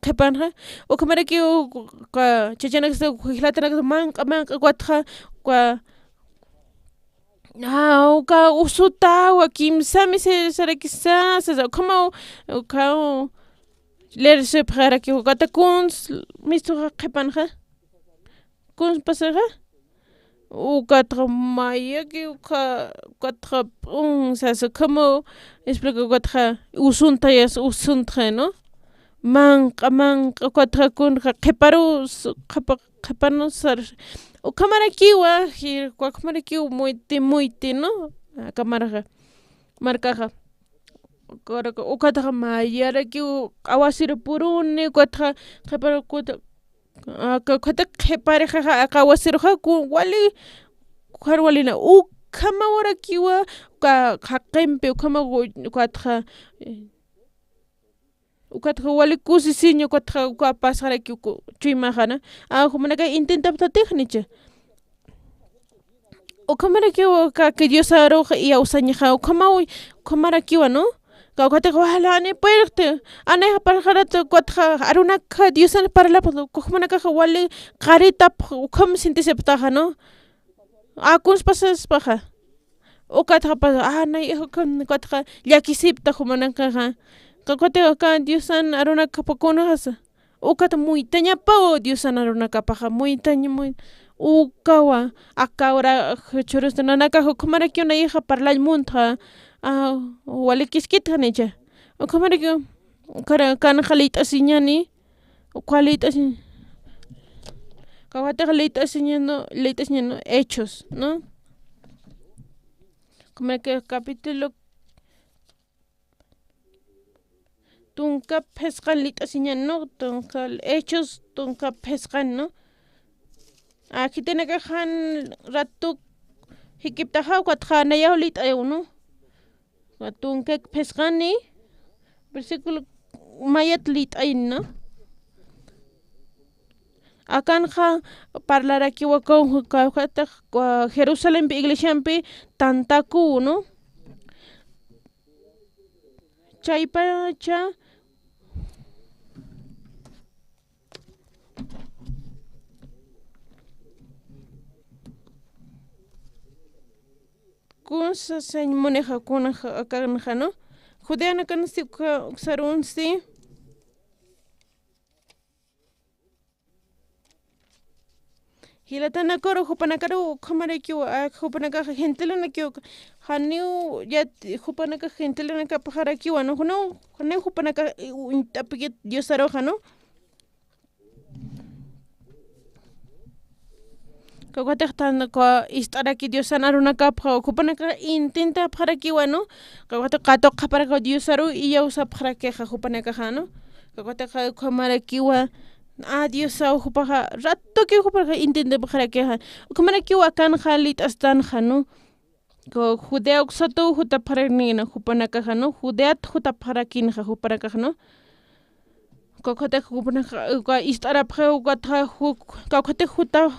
qhipanxa, ukhamarakiw, uka, chachanaksa, jilatanak, manq'a, manq'a, ukatxa, uka, Ah, uka usutawa, kimsami se-, sarakisa, sasa, ukhamaw, ukaw, lersipxarakiw, ukata kuns, mistuxa qhipanxa, kuns pasaxa, ukatxa mayaki, uka, ukatxa, p'un, sasa, ukhamaw, explica, ukatxa, usuntayas, usuntxa, ¿no? Manq'a, manq'a, ukatxa, kunxa, qhiparu, s-, qhipa-, qhipanusar, ukhamarakiwa, jir-, ukhamarakiw, muyti, muyti, ¿no? Aka marxa, markaxa. Ukatxa mayarakiw q'awasir puruni, ukatxa qhipar-, ukat-, aka, ukatxa qhiparixaxa, aka q'awasiruxa, ku-, wali, jar walina, ukhamawarakiwa, uka jaqimpi, ukhamaw, ukatxa, eh, ukatxa wali kusisiña, ukatxa uka pasxaraki uka chuymaxana. A, jumanaka intentapxtatix, nicha. Ukhamarakiwa, aka, aka Diosarux iyawsañaxa, ukhamaw, ukhamarakiwa, ¿no? Aka, ukatxa walani puerta, anayxa parxarat, ukatxa arunaka Diosan parlapxta, jumanakaxa wali qaritapx, ukham sintisipxtaxa, ¿no? A, kuns pasaspaxa. Ukatxa pas-, a, nay, ukham, ukatxa llakisipta jumanakaxa. Ukatxa aka Diosan arunakapa kunxasa. Ukat muytañapaw Diosan arunakapaxa, muytaña, muy-, ukawa, aka ura, churus nanakaxa, ukhamarakiw nayxa parlañ muntxa, a, wali kiskitxa, nicha. Ukhamarakiw, ukara, kanxa liyt'asiñani, Uka liyt'asiñ-, kawkhatix liyt'asiñan, liyt'asiñan Hechos, ¿no? Como que capítulo tunka phisqan liyt'asiñan, ¿no? Tunka Hechos tunka phisqan, ¿no? A, khitinakax jan rato jikiptaxa, ukatxa nayaw liyt'ayaw, ¿no? Tunka phisqani, versículo mayat liyt'ayna. Akanxa parlarakiwa kawkhatix, a, Jerusalempi iglesiampi tantakuw, ¿no? Chaypacha kunsa sañ munixa, kunxa akanxa, ¿no? Judeanakansti, uka, uksarunsti. Jilatanakaru, jupanakaru ukhamarakiwa, a, jupanakax gentilanakiw, janiw, yat, jupanakax gentilanakapaxarakiwa, ¿no? Janiw, janiw jupanakax, i, u, uñt'apikit Diosaruxa, ¿no? Kawkhatix tan, ka, ist'araki Diosan arunakapxa, jupanakax intentapxarakiwa, ¿no? Kawkhatix katuqapxaraki Diosaru iyawsapxarakixa jupanakaxa, ¿no? Kawkhatix ukhamarakiwa, a, Diosaw jupaxa, ratoki jupaxa intentapxarakixa. Ukhamarakiwa akanxa liyt'astanxa, ¿no? Ku Judea uksatuw jutapxarakinxa jupanakaxa, ¿no? Judeat jutapxarakinxa jupanakaxa, ¿no? Kawkhatix jupanakax, uka ist'arapxi, ukatxa ju-, kawkhatix juta,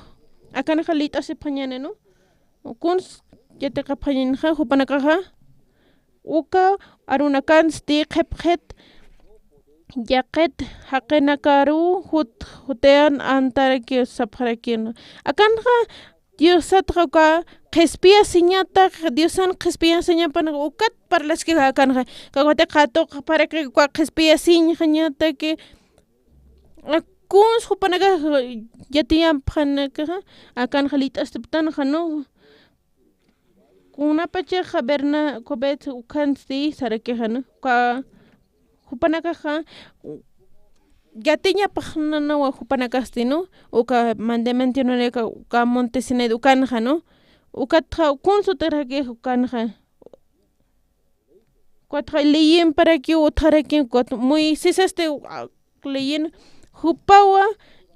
akanxa liyt'asipxañäni, ¿no? Kuns yatiqapxañänixa jupanakaxa, uka arunakansti qhipxit, yaqhit jaqinakaruw jut-, jutiyan antaraki sapxaraki, ¿no? Akanxa Diosatxa uka qhispiyasiñatax, Diosan qhispiyasiñapan ukat parlaskixa akanxa. Kawkhatix katuqapxaraki uka qhispiyasiñjañataki. A, kuns jupanakax yatiyapxanakaxa, akanxa liyt'astiptanxa, ¿no? Kunapachaxa Berna-, Kobet ukhansti sarakixa, ¿no? Uka jupanakaxa, yatiñapaxnanawa jupanakasti, ¿no? Uka mandamientonaka, uka Monte Sinaí ukanxa, ¿no? Ukatxa, kuns utjaraki ukanxa. Ukatxa leyinparakiw utjaraki, ukat Moisés este, a, leyin, jupawa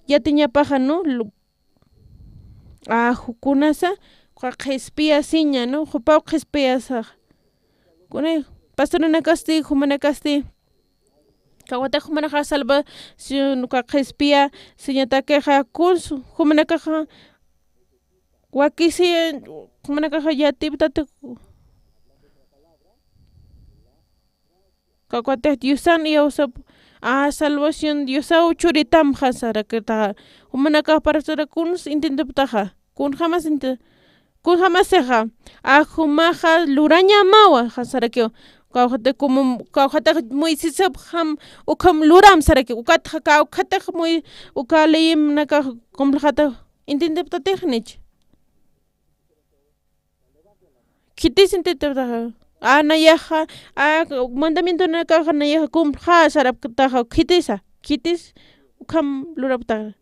yatiñapaxa, ¿no? Lu-, a, ju-, kunasa, uka qhispiyasiña, ¿no? Jupaw qhispiyasax. Kunay, pastoranakasti, jumanakasti, kawkhatix jumanaxa salvación, uka qhispiyasiñatakixa, kuns jumanakaxa, wakisi, jumanakaxa yatiptati, kawkhatix Diosan iyawsap, a, salvación Diosaw churitamxa sarakirtaxa. Jumanakax parasara kuns intentapxtaxa. Kunjamas inte-, Kunjamasixa, a jumaxa lurañamawa, ja, sarakiw. Kawjatix como, kawjatix Moisesap jam, ukham luram sarakiw. Ukatxa, kawjatix Moi-, uka leyinakax cumplixata, intintiptatix nich. Khitis intintiptaxa. A nayaxa, a mandamientonakaxa nayaxa cumplxa sarapktaxa, khitisa, khitis ukham lurapktaxa.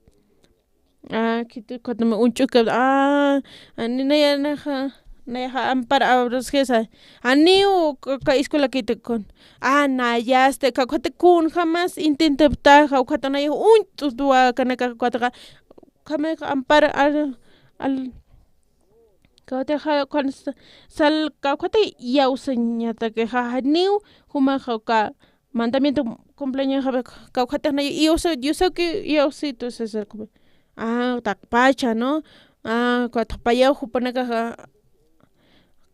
A, khitis ukatama uñch'uka, a, ani naya naxa, nayaxa ampar abrasjisa. Ani u, ka, ka escuela khitikun. A, nayasti, ka, ukhati kunjamas intintiptaxa, ukhata nayaxa uñch'utwa, kanaka, ukhataxa, ukhama ampar al, al, kawkhatix, kawkhat sal, kawkhat iyawsañatakixa, janiw jumaxa uka mandamiento cumpleañoxa, kawkhatix nay iyawsa, Diosaki iyawsitu sasarkuma. A, taqpacha, ¿no? A, kawkhatix payaw jupanakaxa,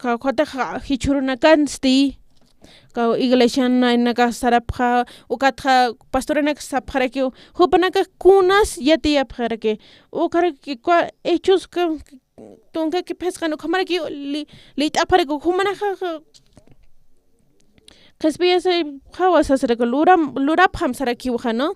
kawkhatix jichhürunakansti, kaw iglesianakax sarapxa, ukatxa pastoranakax sapxarakiw, jupanakax kunas yatiyapxaraki, ukharaki, ka, Hechos ka, tunkaki phisqan ukhamarakiw li, lit'apxarakiw, jumanaxa, qhispiyasipxawa sasarakiw, luram, lurapxam sarakiwxa, ¿no?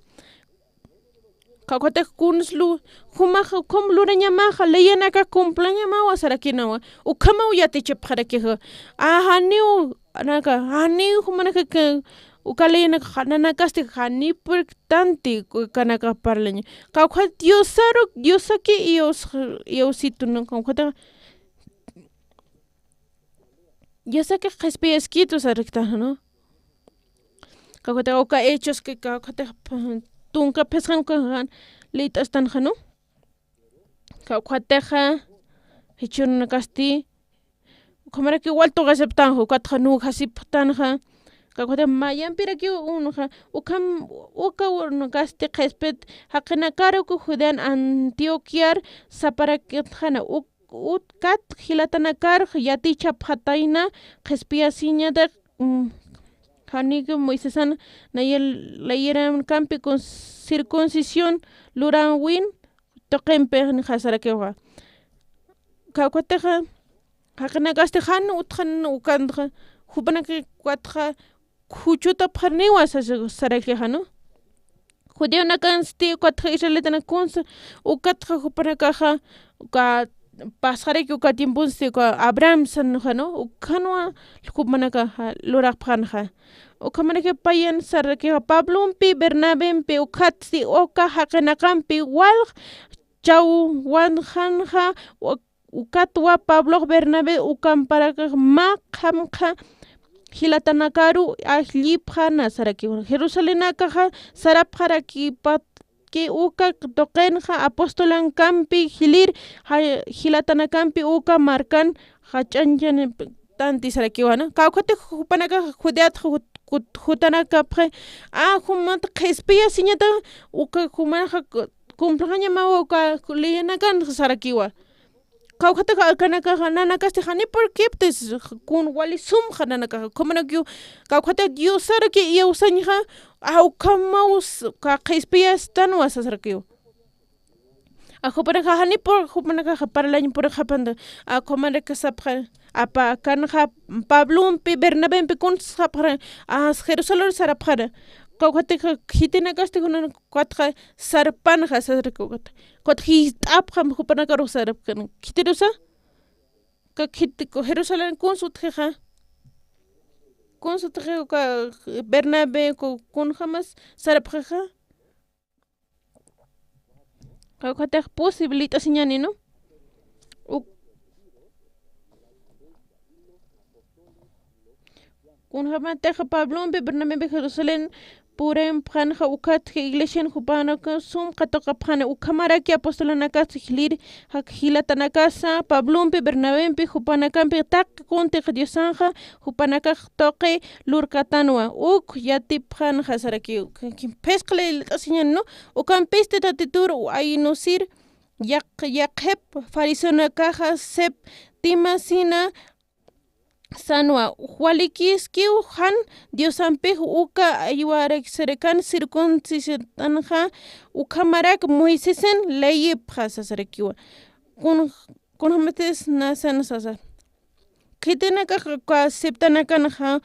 Kawkhatix kuns lu, jumaxa, ukham lurañamaxa, leyanakax cumpleañamawa sarakinawa, ukhamaw yatichapxarakixa. A, janiw, naka, janiw jumanaka, uka leyanakax nanakasti janipurktanti, kanaka parlaña. Kawkhat Diosaru, Diosaki iyaws, iyawsitu, ¿no? Kawkhat Diosaki qhispiyaskitu sarkta, ¿no? Kawkhatix uka Hechos ka, kawkhatix tunka phisqan uka lit'astanxa, ¿no? Kawkhatixa jichhürunakasti, ukhamaraki wal tuqisiptanxa, ukatxa nujasiptanxa, kawkhatix mayampirakiw unxa, ukham, uka unakasti qhispit jaqinakar uka Judean Antioquiar saparakitxana, uk, ukat jilatanakar yatichapxatayna, qhispiyasiñatix, mm, janiki Moisesan nayil, layirakampi con circuncisión luräwin tuqimpi nixasarakiwa. Kawkhatixa, jaqinakasti jan utjan ukanxa, jupanakax ukatxa juchutapxaniwa sasa, sarakixa, ¿no? Judionakansti ukatxa israelitanakunsa, ukatxa jupanakaxa, uka pasxaraki uka tiemponsti, uka Abraham sanxa, ¿no? Ukhanwa jupanakaxa lurapxanxa. Ukhamaraki payan sarakixa, Pablompi, Bernabempi, ukatsti uka jaqinaqampi walx chawwanxanxa, uk, ukatwa Pablox Bernabé ukamparakax mä qhamqha jilatanakaru ajllipxana sarakiwa. Jerusalenakaxa sarapxarakipatki uka tuqinxa apostolankampi jilir, ja, jilatanakampi uka markan jach'añchaniptanti sarakiwa, ¿no? Kawkhatix jupanakax Judeatxa jut, jut, jutanakapxi, a, jumat qhispiyasiñata uka jumanxa cumplixañamawa uka leyanakan sarakiwa. Kawkhatix akanakaxa nanakasti janipurkiptis, kun wali sumxa nanakaxa, ukhamarakiw, kawkhatix Diosaraki iyawsañxa, a, ukhamaw s, ka qhispiyastanwa sasarakiw. A, jupanakaxa janipur, jupanakaxa parlañ purixapxanta, a, ukhamaraki sapxi, apa, akanxa Pablompi, Bernabempi kun sapxi, a, Jerusalén sarapxara. Kawkhatixa khitinakasti kunan, ukatxa sarpanxa sasarakiw, ukat, ukat jist'apxam jupanakarux sarapxan. Khitirusa? Ka khiti, Jerusalén kuns utjixa? Kuns utjixa uka Bernabé, ku, kunjamas sarapxixa? Kawkhatix posible lit'asiñäni, ¿no? Uk, kunjamatix Pablompi, Bernabempi Jerusalén purimpxanxa, ukatxa iglesian jupanaka sum qatuqapxani, ukhamaraki apostolanakas jilir, jak, jilatanakasa Pablompi, Bernabempi jupanakampi taqi kuntix Diosanxa jupanakax tuqi lurkatanwa, uk yatipxanxa sarakiw. Phisqa lit'asiñäni, ¿no? Ukampisti Tatitur aynusir yaq, yaqhip fariseonakaxa Septima sina sanwa, walikiskiw jan Diosampix uka aywarksirikan circuncisiontanxa, ukhamarak Moisesen leyipxa sasarakiwa. Kun, kunjamatis nasan sasa. Khitinakax uka septanakanxa,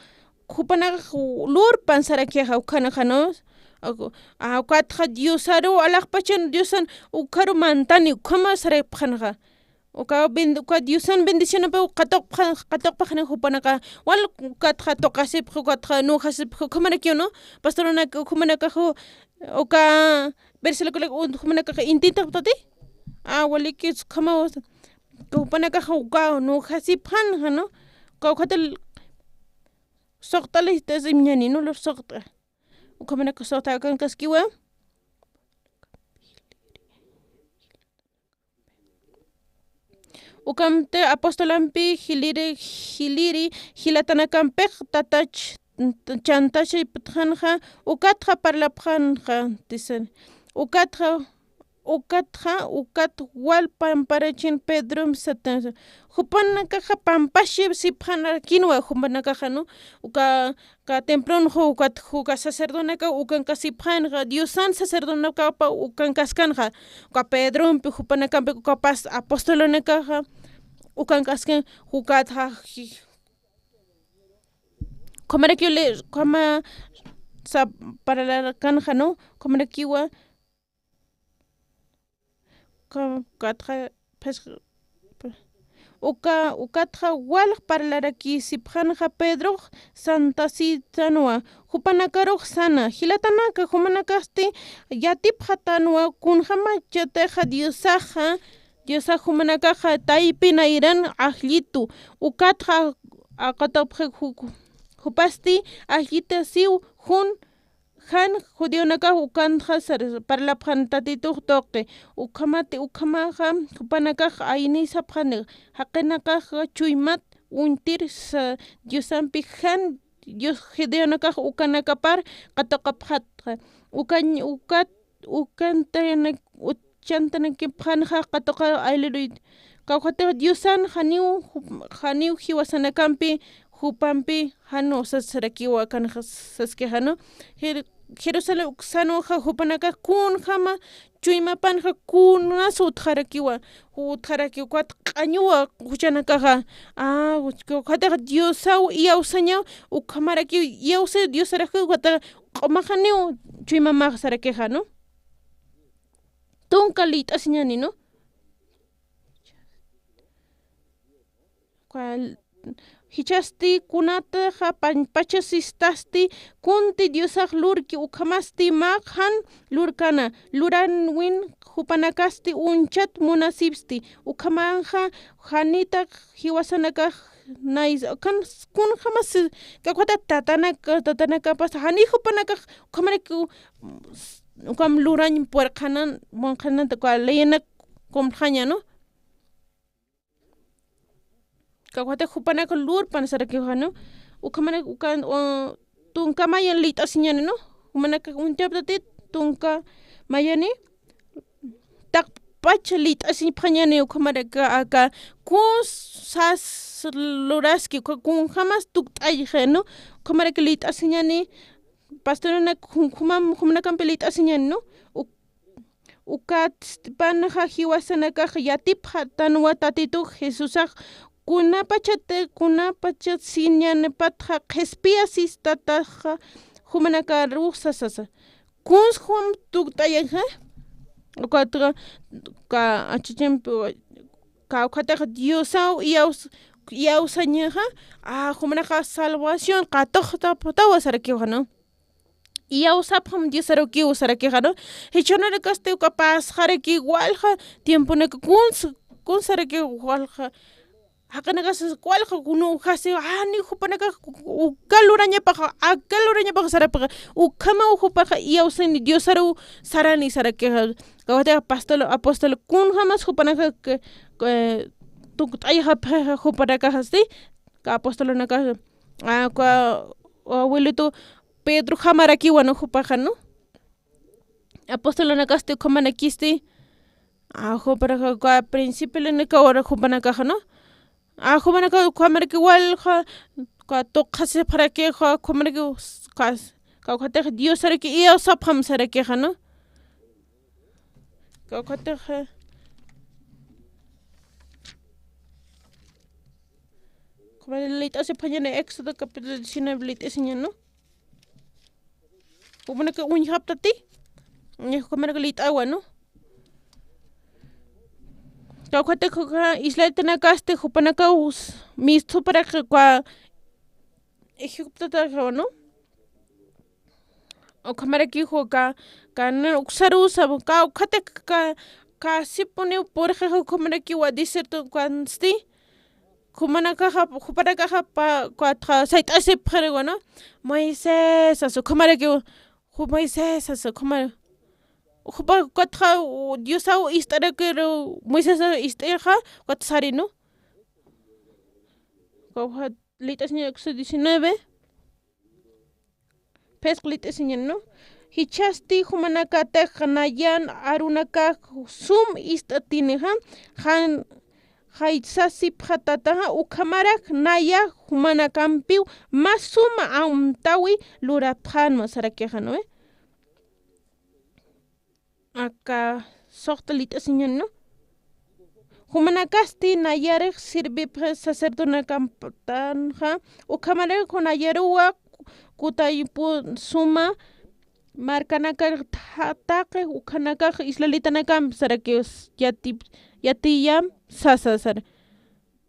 jupanakax lurpan sarakixa ukhanxa, ¿no? Ukatxa Diosaru alaxpachan, Diosan ukharu mantani, ukhama sarapxanxa. Uka ben-, uka Diosan bendicionapaw qatuqpxa-, qatuqpxani jupanakax, wal ukatxa tuqasipxa, ukatxa nujasipxa, ukhamarakiw, ¿no? Pastorunaka, ukhamanakax, uka versiculokunak, jumanakax intintapxtati. A, waliki, ukhama, jupanakax uka nujasipxanxa, ¿no? Uka, ukhatil suqt'alitas imñani, ¿no? Lur suqt'a. Ukhamanakax suqt'akankaskiwa. Ukamti apostolampi jiliri, jiliri jilatanakampiq tatach-, chantachipxanxa, ukatxa parlapxanxa, tisani. Ukatxa, ukatxa, ukat wal pamparachin Pedrom satan. Jupanakaxa pampasipxanakinwa, jupanakaxa, ¿no? Uka ka templon ju-, ukat, uka sacerdonaka ukankasipxanxa, Diosan sacerdonakapa ukankaskanxa, uka Pedrompi, jupanakampi, uka pas-, apostolonakaxa ukankaskan, ukatxa ji-, ukhamarakiw le-, ukhama sa-, parlarakanxa, ¿no? Ukhamarakiwa, Ka-, katxa, phisqa, uka, ukatxa walx parlarakisipxanxa Pedrox santasitanwa, jupanakarux sana, jilatanaka, jumanakasti yatipxatanwa, kunjamachatixa Diosaxa, Diosax jumanakaxa taypi nayran ajllitu, ukatxa aqatapxi ju-, jupasti ajllitasiw jun, jan judionakax ukanxa sar-, parlapxan Tatitux tuqi, ukhamati, ukhamaxa jupanakax aynisapxani, jaqinakax chuymat uñtir sa-, Diosampi jan Dios judionakax ukanakapar qatuqapxatxa. Ukañ-, ukat, ukantayanak-, ut-, chantanakipxanxa qatuqa ayliruy. Kawkhatix Diosan janiw, janiw jiwasanakampi, jupampi jan usasarakiwa kanxa saskixa, ¿no? Jer-, Jerusalén uksanwa jupanakax kunjama chuymapanxa kunas utjarakiwa, utjarakiwa, ukat q'añuwa juchanakaxa. Ah, uch-, kawkhatix Diosaw iyawsañaw, ukhamarakiw iyawsa Diosarakiw, ukat q'umaxaniw chuymamax sarakixa, ¿no? Tunka liyt'asiñani, ¿no? Cual, jichhasti kunataxa pampachasistasti, kunti Diosax lurki, ukhamasti mä jan lurkana, luranwin jupanakasti uñchat munasipsti, ukhamanxa janitax jiwasanakax nays, ukan kunjamas, kawkhata tatanaka, tatanakapas, jani jupanakax, ukhamaraki, ukham lurañ puerqhanan, munqhananta, uka leyenak kumtxaña, ¿no? Kawkhata jupanaka lurpan sarakixa, ¿no? Ukhamaraki, ukan, o, tunka mayan liyt'asiñani, ¿no? Jumanaka uñtaptati tunka mayani, taqpach liyt'asipxañani, ukhamaraka aka kun sas luraski, uka kunjamas tukt'ayxa, ¿no? Ukhamaraki liyt'asiñani, pastorunak jum-, jumam-, jumanakampi liyt'asiñani, ¿no? Uk-, ukatpanxa jiwasanakax yatipxatanwa Tatitux Jesusax kunapachat, kunapachat siñanipatxa qhispiyasistataxa jumanakarux sasasa. Kuns jum tukt'ayaxa, ukatxa, ka, achachimpi, kawkhatax Diosaw iyaws-, iyawsañaxa, a, jumanaxa salvación qatuqtapxtawa sarakixa, ¿no? Iyawsapxam Diosarukiw sarakixa, ¿no? Jichhürunarakasti uka pasxaraki walja tiemponaka kuns, kunsaraki walja. Jaqinakasti walja kunujasi, a, ni jupanakax uka lurañapaxa, aka lurañapaxa sarapixa, ukhamaw jupaxa iyawsani Diosaruw sarani sarakixa. Kawkhatixa pastor, apóstol, kunjamas jupanakax, eh, tukt'ayxapxixa jupanakaxasti, ka apostolunakax, a, ka abuelito Pedrojamarakiwa, ¿no? Jupaxa, ¿no? Apostolunakasti ukhamanakisti, a, jupanaxa, ka principiolanakawa jupanakaxa, ¿no? A, jupanakax ukhamaraki walja, ka tuqasipxarakixa, ukhamaraki, ka, kawkhatixa Diosaraki iyawsapxam sarakixa, ¿no? Kawkhatixa Lït'asipxañäni Éxodo capítulo diecinueve, lït'asiñäni, ¿no? Jupanaka uñjaptati, ukhamaraki lït'awa, ¿no? Kawkhatix uka israelitanakasti jupanakaw s-, mistsuparaki uka Egiptotakawa, ¿no? Ukhamaraki uka, ka, uksarusa, kawkhatix ka, kasipuniw purixixa, ukhamarakiwa desierto ukansti, jumanakaxa, jupanakaxa pa, ukat sayt'asipxiriwa, ¿no? Moisés, sasa, ukhamarakiw, ju-, Moisés, sasa, ukhamar-, jupa, ukat, Diosaw ist'arakiru, Moisés ist'irxa, ukat sari, ¿no? Kawkhat lït'asiñäni Éxodo diecinueve. Phisqa lït'asiñäni, ¿no? Jichhasti jumanakatix nayan arunakax sum ist'atinixa, jan, jaysasipxatataxa, ukhamarak naya jumanakampiw mä suma amtawi lurapxänwa sarakixa, ¿no ve? Aka suxta lït'asiñäni, ¿no? Jumanakasti nayarix sirvipxi sacerdotenakamtanxa, ukhamaraki nayaruwa kutaypun suma markanakar tha-, taqi, ukhanakax israelitanakamp saraki, yati-, yatiyam sasa sar.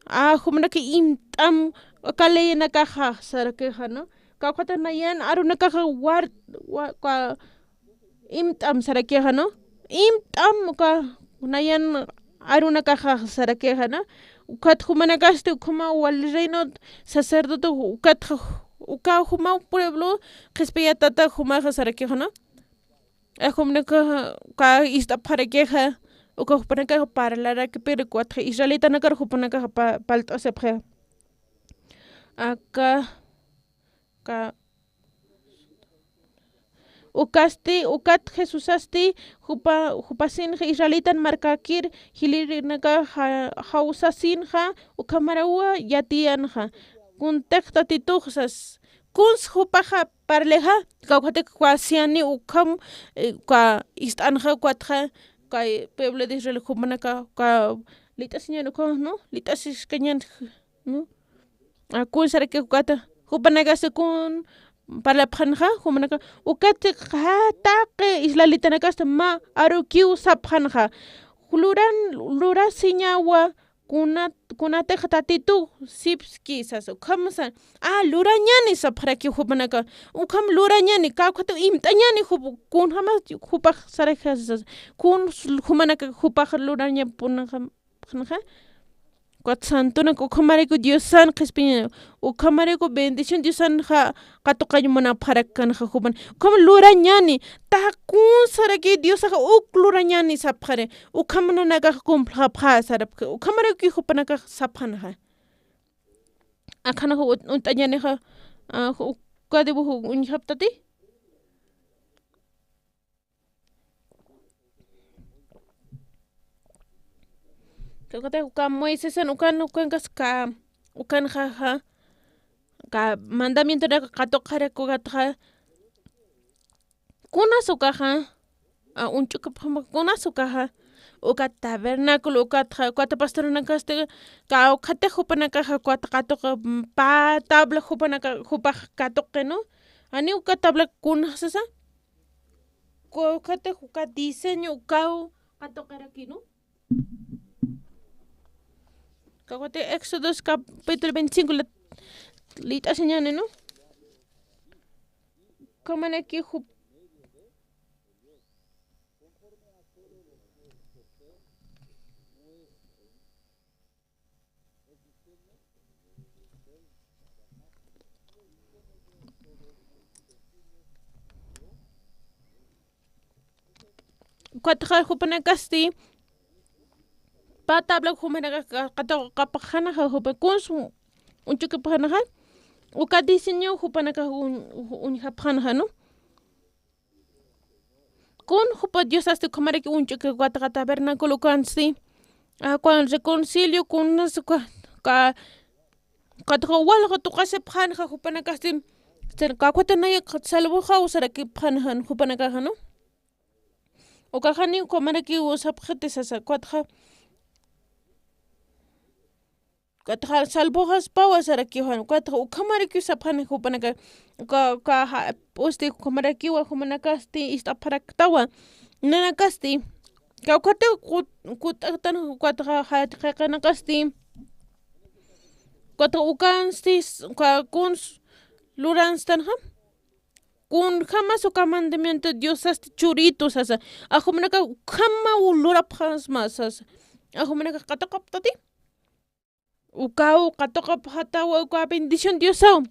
A, jumanakax imt'am, uka leyenakaxa sarakixa, ¿no? Kawkhat nayan arunakaxa war-, wa-, ka-, imt'am sarakixa, ¿no? Imt'am uka nayan arunakaxa sarakixa, ¿no? Ukat jumanakasti ukhama wali reino sacerdote, ukat uka juma pueblo qhispiyatata jumaxa sarakixa, ¿no? Jumanakaxa uka ist'apxarakixa, uka jupanakaxa parlarakipiri, ukat israelitanakar jupanakaxa pa-, parlt'asipxi. Aka, ka, ukasti, ukat Jesusasti, jupa, jupasinxa israelitan markakir, jilïrinaka ja-, jawsasinxa, ukhamarawa yatiyanxa. Kuntix Tatitux sas, kuns jupaxa parlixa, kawkhatix uka anciani ukham, eh, uka ist'anxa, ukatxa, kay pueblo de Israel jumanaka, uka lït'asiñäni ukham, ¿no? Lït'asiskañäni, ¿no? A, kun saraki ukata, jupanakasti kun parlapxänxa, jumanaka, ukatxa taqi israelitanakasti mä arukiw sapxänxa. Luran, lurasiñawa, kuna-, kunatix Tatituw sipski sasa, ukham sa, a, lurañäni sapxaraki jupanaka, ukham lurañäni, kawkhat imt'añäni jup-, kunjamas jupax saraki sasa, kun jumanaka jupax lurañapunxa, Ukat santonak ukhamaraki Diosan qhispiñäni, ukhamaraki bendición Diosan ja-, katuqañ munapxarakkanxa jupan. Ukham lurañäni, takun saraki Diosax uk lurañäni sapxari. Ukham nanakax cumplxapxä sarapxi. Ukhamaraki jupanakax sapxänxa. Akhanax ut-, uñt'añänixa, a, ju-, uka dibujo uñjaptati. Kawkhatix uka Moisesan ukan, ukankas ka, ukanxa ja, ka mandamientonaka katuqarak ukatxa, kunas ukaxa, a, uñch'ukapxam kunas ukaxa, uka tabernáculo ukatxa, ukat pastoranakasti, kawkhatix jupanakaxa, ukat katuq, pä tabla jupanaka, jupax katuqi, ¿no? Janiw uka tabla kunas sasa, Kawkhatix uka diseño ukaw katuqiraki, ¿no? Kawkhatix Éxodo capítulo veinticinco la, lït'asiñäni, ¿no? Ukhamaraki jup-, Ukatxa jupanakasti, pä tabla jumanakax katuqapxänxa jupa kuns uñch'ukipxänxa, uka diseño jupanakax uñ-, uñjapxänxa, ¿no? Kun jupa Diosasti ukhamaraki uñch'uki ukatxa tabernáculo ukansti, a, ukan reconcilio kunas uka, ka, ukatxa walja tuqasipxänxa jupanakasti, sir, kawkhatanaya salvoxaw sarakipxänxa jupanakaxa, ¿no? Ukax janiw ukhamaraki sapxiti sasa, ukatxa Ukatxa salvoxaspawa sarakiw jan, ukatxa ukhamarakiw sapxani jupanaka, uka, uka ja-, p'usti ukhamarakiwa, jumanakasti ist'apxaraktawa, nanakasti, kawkhati ku-, kut'aktan, ukatxa jayat qhiqanakasti, ukatxa ukansti, uka kuns luranstanxa, kunjamas uka mandamiento Diosasti churitu sasa, ajumanaka ukhamaw lurapxasma sasa, ajumanaka qatuqaptati, ukaw qatuqapxatawa uka bendición Diosaw.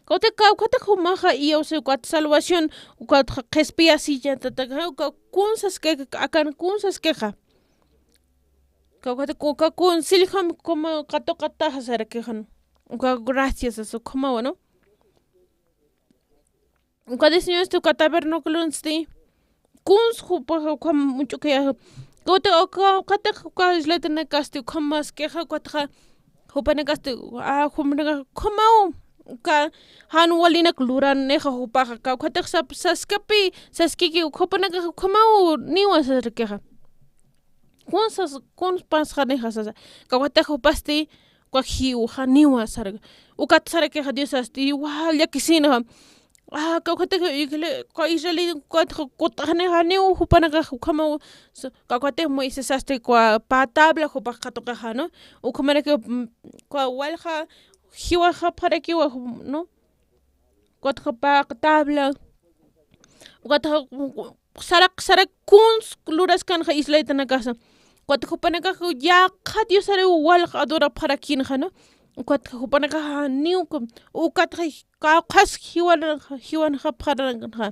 Kawtha kawkhataq jumaxa iyawsa ukat salvación, ukat qhispiyasiyatataqa, uka kunsas kay akan kunsas kayxa. Kawkhataq uka kunsillxam como qatuqataxa sarakixa, ¿no? Uka gracias sasa ukhamawa, ¿no? Uka diseñosti uka tabernaculonsti, kuns jupaxa ukham much'ukayaxa. Kawtha uka, ukataq uka islatanakasti ukham maskixa, ukatxa jupanakasti, a, jupanakax ukhamaw, uka jan walinak luranixa jupaxa, kawkhataq sap-, saskapi, saskiki, jupanakax ukhamaw niwa sarakixa. Kuns sas-, kuns pasxanixa sasa. Kawkhataq jupasti, uka jiwxaniwa sarakixa. Ukat sarakixa Diosasti, wa llakisinxa. A, kawkhatix igle-, uka israelita, ukat kut'xanixa, janiw jupanakax ukhamaw, s-, kawkhatix Moisesasti uka pä tabla jupax qatuqixa, ¿no? Ukhamaraki, mm, uka walja jiwaxapxarakiwa, ¿no? Ukatxa pä tabla. Ukatxa, saraq, saraq kuns luraskanxa israelitanakasa. Ukatxa jupanakax yaqha diosariw walja adorapxarakinxa, ¿no? Ukatxa jupanakax janiw, ukatxa kawkhas jiwan, jiwanxapxarakinxa.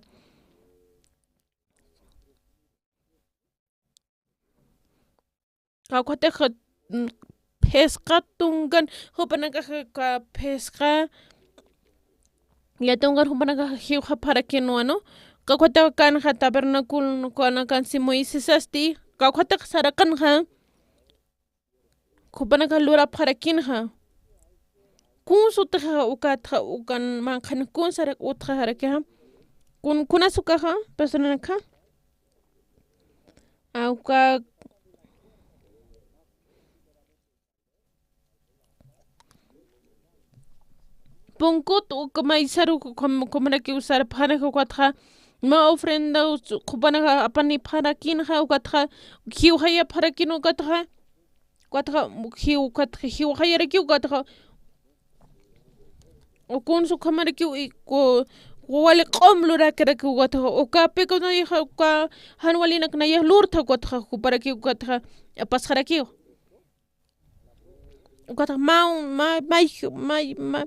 Kawkhatix, mm, phisqa tunkan, jupanakax ka phisqa, ya tunkan jupanakax jiwxapxarakinwa, ¿no? Kawkhatix kanxa tabernáculo, kanakansi Moisesasti, kawkhatix saraqanxa, jupanakax lurapxarakinxa. Kuns utjixa ukatxa, ukan manqhan kuns sarak utjarakixa. Kun, kunas ukaxa, personanakxa. Awka punkut uk maysaru kum-, kumarakiw sarapxanaka ukatxa, mä ofrenda us-, jupanaka apanipxarakinxa, ukatxa jiwxayapxarakin ukatxa, ukatxa jiw-, ukatxa jiwxayarakiw ukatxa, o kuns ukhamarakiw, i, ku-, wali q'um lurakirakiw ukatxa, uka pecado nayaxa, uka jan walinak nayax lurtha ukatxa, juparakiw ukatxa, apasxarakiw. Ukatxa mä, mä, mä, mä, mä,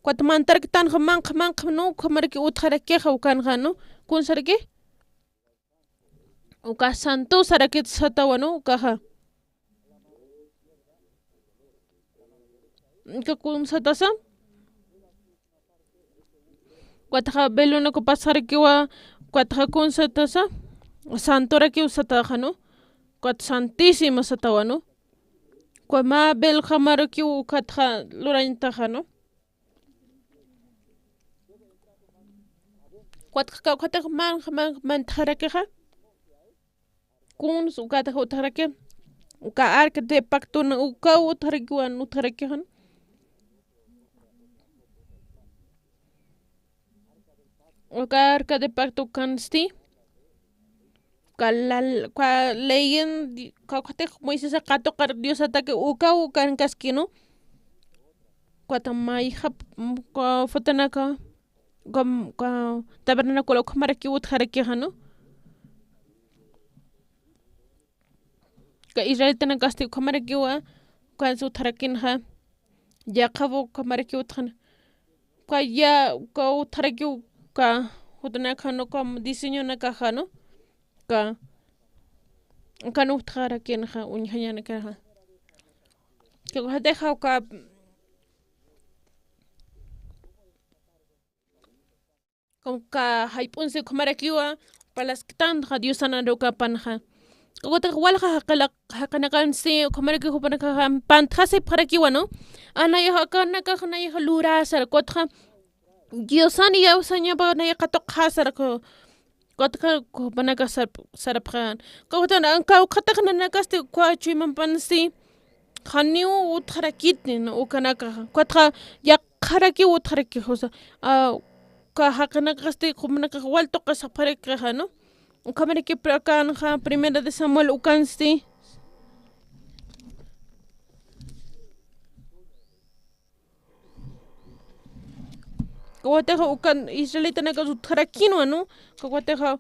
ukatxa mantaraktanxa manqha, manqha, ¿no? Ukhamaraki utjarakixa ukanxa, ¿no? Kunsaraki? Uka santo sarakit satawa, ¿no? Ukaxa. Uka kunsatasa. Ukatxa velonak pasxarakiwa, ukatxa kunsatasa, santorakiw sataxa, ¿no? Ukat santísimo satawa, ¿no? Uka mä veloxamarakiw ukatxa lurañtaxa, ¿no? Ukatxa kawkhatix man, man, mantxarakixa. Kuns ukatxa utjaraki, uka arca de pacto na ukaw utjarakiwan utjarakixa. Uka arca de pacto kansti, uka la, uka leyen, kawkhatix Moisés katuqar Diosataki ukaw ukankaski, ¿no? Ukatxa mayjap, uka futanaka, uka, uka tabernáculo ukhamarakiw utjarakixa, ¿no? Uka israelitanakasti ukhamarakiwa, ukansi utjarakinxa, yaqhaw ukhamarakiw utjana. Uka ya, uka utjarakiw, uka jutanakxa, ¿no? Uka diseñonakaxa, ¿no? Uka, ukan utjarakinxa, uñjañanakaxa. Kawkhatixa uka Uka jayp'unsi ukhamarakiwa, parlasktanxa Diosanar ukapanxa. Ukatxa walja jaqila-, jaqinakansi ukhamarakiw jupanakaxa pantjasipxarakiwa, ¿no? A, nayaxa akanakax nayaxa lurasar, ukatxa Diosan iyawsañapa nayax katuqxasar, ukatxa jupanakax sarp-, sarpxan. Ukatxa, kawkhatax nanakasti uka chuymampansi janiw utjarakiti, ¿no? Ukanakaxa. Ukatxa yaqharakiw utjarakixa, o sea, ah, uka jaqinakasti, jumanakax wal tuqisapxarakixa, ¿no? Ukhamaraki pra-, akanxa, Primera de Samuel ukansti. Kawatixa ukan israelitanakas utjarakinwa, ¿no? Kawatixa,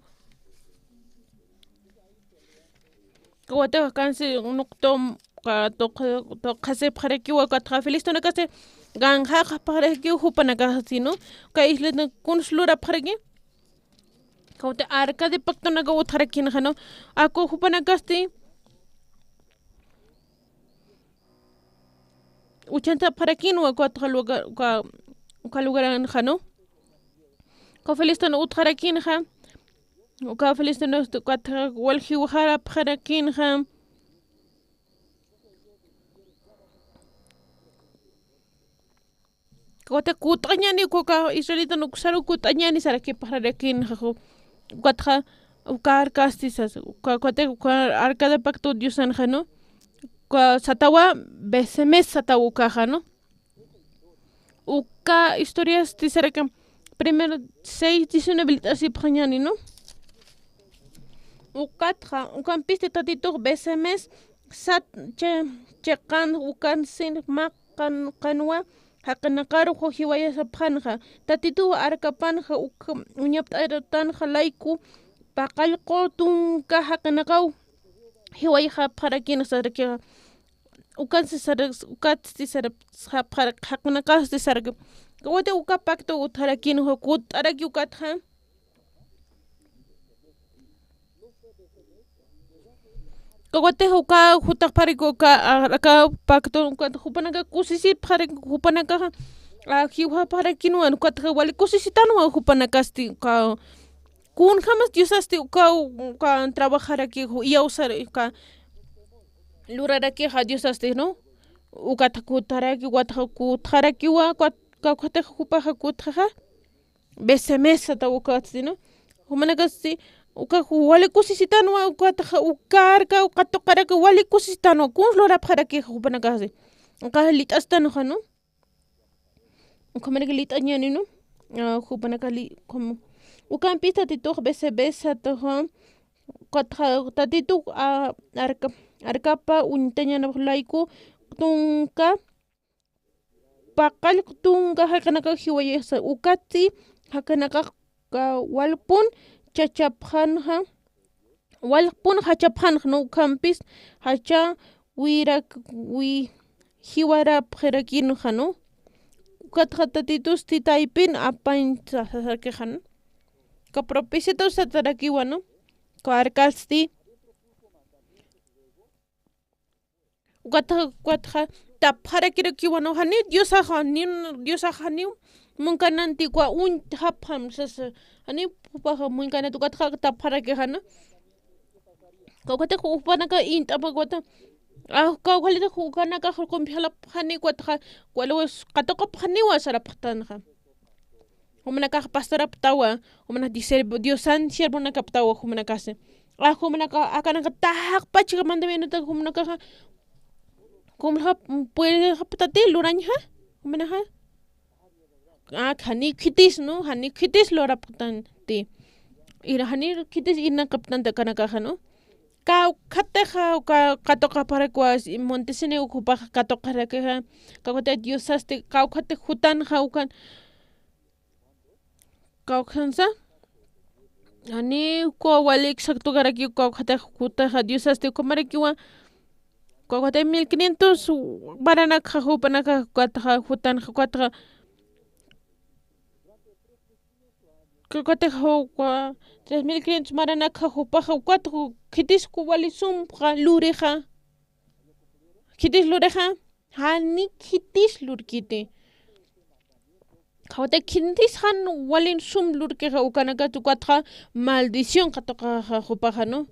kawatixa kansi nuqtum, ka-, tuq-, tuqasipxarakiwa, kawatixa filistinakasti ganxapxarakiw jupanakasti, ¿no? Ka israelitanakas kuns lurapxaraki. Kawati arca de pactonaka utjarakinxa, ¿no? Aku jupanakasti uchantapxarakinwa, kawatixa lugar, uka, uka lugaranxa, ¿no? Uka filistin utjarakinxa, uka filistin, kawatixa wal jiwxarapxarakinxa. Kawati kut'añani, uka israelitan uksaru kut'añani sarakipaxarakinxa, ukatxa, uka arcasti sasa, uka, kawati uka arca de pacto Diosanxa, ¿no? Uka satawa, Besemes satawa ukaxa, ¿no? Uka historiasti saraki, primero seis diecinueve lt'asipxañani, ¿no? Ukatxa, ukampisti Tatitux Besemes sat, chi-, chiqan ukansin mä qan-, qanwa jaqinakaru jiwayasapxanxa. Tatituw arcapanxa uk uñapt'aratanxa layku paqallqu tunka jaqinakaw jiwayxapxarakinxa sarakixa. Ukansi sara-, ukatsti sara-, sapxara-, jaqinakasti saraki. Kawati uka pacto utjarakinxa, kut'araki ukatxa. Kawatix uka jutapxaraki uka, a, aka pacto, uka jupanaka kusisipxaraki, jupanakaxa, a, jiwxapxarakinwa, ukatxa wali kusisitanwa jupanakasti, uka, kunjamas Diosasti uka, uka trabajaraki, ju-, iyawsar, uka lurarakixa Diosasti, ¿no? Ukat kutaraki, ukat kutxarakiwa, ukat, ukat, ukat jupaxa kutxaxa. Besemes satawa ukatsti, ¿no? Jumanakasti, uka ju-, wali kusisitanwa, ukatxa, uka arca, uka tuqaraki wali kusisitanwa, kuns lurapxarakixa jupanakasti. Uka lït'asitanxa, ¿no? Ukhamaraki lït'añani, ¿no? A, jupanaka li-, como, ukampis Tatitux Besemes sataxa, ukatxa, Tatitux, a, arca, arcapa uñtañanap layku tunka, paqallq tunka jaqinakaw jiwayasa, ukatsti jaqinakax, ka, walpun chachapxanxa, walpun jachapxanxa, ¿no? Ukhampis jacha wirak, wi-, jiwarapxarakinxa, ¿no? Ukatxa Tatitusti taypin apañ sa-, sasarakixa, ¿no? Ka propiciataw satarakiwa, ¿no? Ka arcasti. Ukatxa, ukatxa, tapxarakirakiwa, ¿no? Jani Diosaxa, ni Diosaxa janiw munkananti uka uñtapxam sasa, jani jupaxa munkananti, ukatxa tapxarakixa, ¿no? Kawkhatix jupanaka int'apxarakta, a, kawkhalita jupanakax kumpijlapxani, ukatxa, wali qatuqapxaniwa sarapxtanxa. Jumanakax pastorapxtawa, jumanax di siervo, Diosan siervonakapxtawa jumanakasi. A, jumanaka, akanaka taqpach mandamientotan jumanakaxa, jumanaxa, puedexapxtati lurañxa, jumanaxa. A, jani khitis, ¿no? Jani khitis lurapxtanti. Ira, jani khitis irnaqapxtanti akanakaxa, ¿no? Kawkhatixa, ka-, katuqapxarakiwa, Montesini jupax katuqarakixa, kawkhati Diosasti, kawkhati jutanxa ukan, kawkhansa, jani uka wali exactokarakiw, kawkhati jutaxa Diosasti ukhamarakiwa, kawkhati mil quinientos maranakxa jupanakax ukatxa jutanxa, ukatxa, kawkhati jupa tres mil quinientos maranakxa jupaxa, ukat ju-, khitis uka wali sumpxa lurixa, khitis lurixa, jani khitis lurkiti. Kawkhati khitis jan walin sum lurkixa, ukanakasti ukatxa maldición katuqaxa jupaxa, ¿no?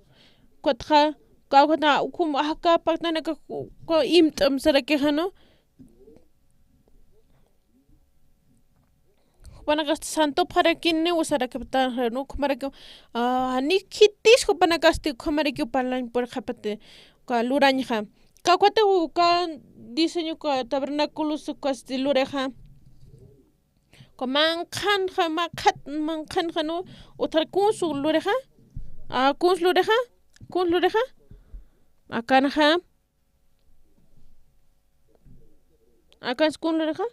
Ukatxa, kawkhata, ukhum, aka pactanaka, uka imt'am sarakixa, ¿no? Jupanakasti santopxarakiniw sarakipxtanxa, ¿no? Ukhamaraki, a, jani khitis jupanakasti ukhamarakiw parlañ purixapxti, uka lurañxa. Kawkhatix uka diseño ka tabernáculos ukasti lurixa. Uka manqhanxa, manqhat, manqhanxa, ¿no? Uthar kuns lurixa. Ah, kuns lurixa. Kuns lurixa. Akanxa. Akanxa kuns lurixa.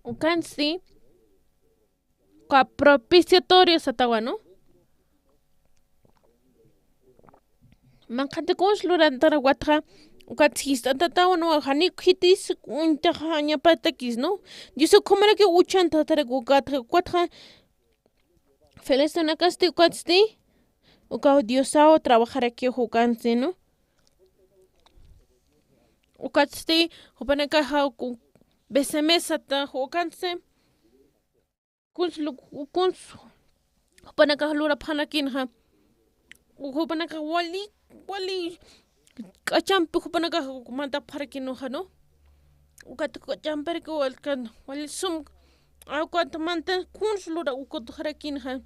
Ukansti. Uka propiciatorio satawa, ¿no? Manqhanti kuns lurantarakitxa, ukatsti jist'antatawan, ¿no? Jani khitis uñtaxa ñapatakis, ¿no? Dios ukhamaraki uchantataraku ukatxa, ukatxa felistanakasti, ukatsti, uka Diosaw trabajaraki ukansti, ¿no? Ukatsti, jupanakaxa, ku-, besemesata, ukansti, kuns lu-, kuns jupanakax lurapxarakinxa. Jupanakax wali, wali k'achampi jupanakax mantapxarakinuxa, ¿no? Ukat k'achamparaki walkan, wali sum, ukat mantan kuns lura ukutxarakinxa.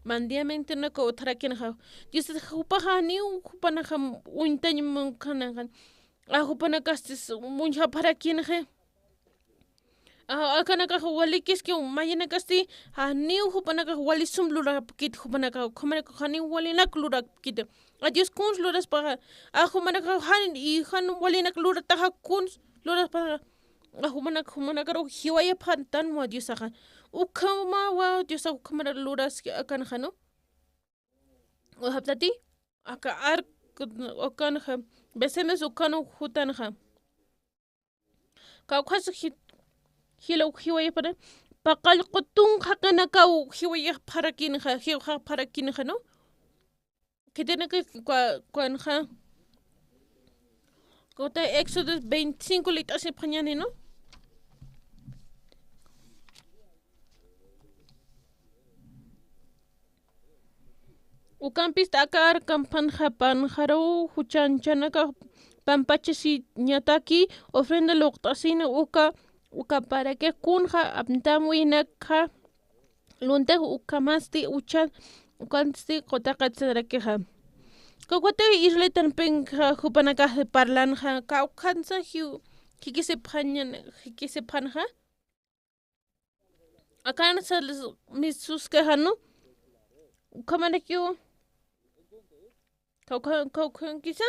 Mandamientonaka utxarakinxa. Dios jupaxa janiw jupanaxa uñtañ manqhanaxa. A jupanakastis uñjapxarakinxa. A, akanakax walikiski, mayanakasti, janiw jupanakax wali sum lurapkit, jupanakax, ukhamaraki janiw walinak lurapkit. A Dios kuns luraspaxa, a jupanakax jan, y jan walinak lurataxa kuns luraspaxa. A jupanak, jupanakaru jiwayapxatanwa Diosaxa. Ukhamawa Diosax ukhamar luraski akanxa, ¿no? Ukhaptati, aka ark, ukanxa, besemes ukan jutanxa. Kawkhas ji-, jila uk jiwayapxara, paqallqu tunka jaqinakaw jiwayapxarakinxa, jiwayapxarakinxa, ¿no? Khitinaka kwa-, kwanxa. Kuta Éxodo veinticinco lït'asipxañäni, ¿no? Ukampista aka arkampanxa panxaruw juchanchanakax pampachasiñataki ofrenda luqt'asina uka, ukaparakix kunxa aptamwinakxa luntix ukhamasti uchan ukansti qutaqat sarakixa. Kawkhatix israelitanpinxa jupanakax parlanxa kawkhansa jiw-, jikisipxañan-, jikisipxanxa. Akan sal-, misuskaxa, ¿no? Ukhamarakiw. Kawkha-, kawkhankisa.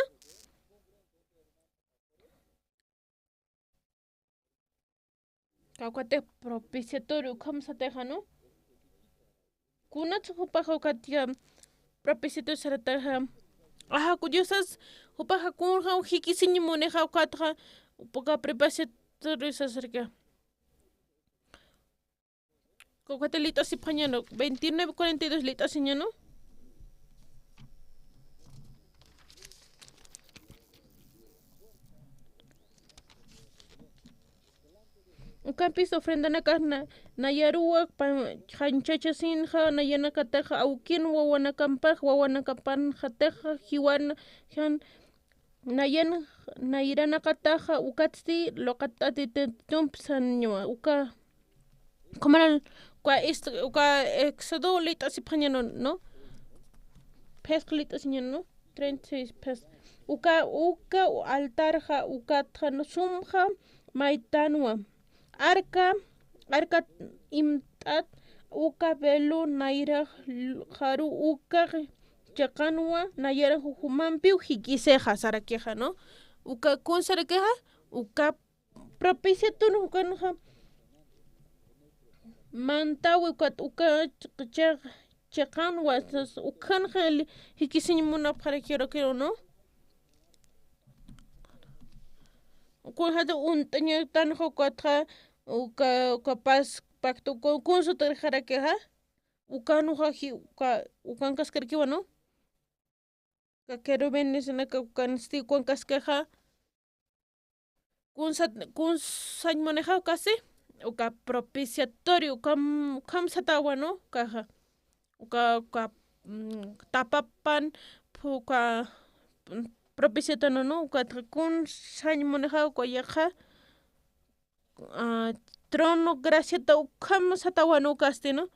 Kawkhatix propiciatorio ukham sataxa, ¿no? Kunatsa jupaxa ukatxa propiciatorio sarataxa. Ajaku Diosas jupaxa kunxa jikisiñ munixa ukatxa, uka propiciatorio sasarka. Kawkhatix lït'asipxañäni, veintinueve cuarenta y dos lït'asiñäni. Ukampis ofrendanakax na-, nayaruwa pa-, janchachasinxa, nayanakataxa awkin wawanakampax, wawanakapanxataxa, jiwan, jan-, nayan, nayranakataxa, ukatsti, luqat'atititumpsañwa, uka, kumaral, uka est-, uka Éxodo lït'asipxañäni, ¿no? Phisqa lït'asiñäni, ¿no? Treinta y seis, pues. Uka, uka altarxa, ukatxa, ¿no? Sumxa maytanwa. Arka, arka imt'at, uka velo nayrax, xaru uka chiqanwa, nayar jumampiw jikisixa sarakixa, ¿no? Uka kun sarakixa, uka propiciatorio ukanxa. Mantawi ukat uka chi-, chi-, chiqanwa, sas-, ukanxa li-, jikisiñ munapxarakirakïru, ¿no? Kunxatix uñt'añatanxa ukatxa, uka, uka pas-, pacto, kun-, kunsa utjarxarakixa, ukanxa ji-, uka, ukankaskarakiwa, ¿no? Uka querubines naka ukansti ukankaskaxa, kunsa-, kunsañ munixa ukasti, uka propiciatorio, ukam-, ukham satawa, ¿no? Ukaxa, uka, uka, mm, tapapan, phu-, uka, mm, propiciatorio, ¿no? Uka kunsañ munixa, uka yaxa, ah, trono graciata ukham satawa, ¿no? Ukasti, ¿no?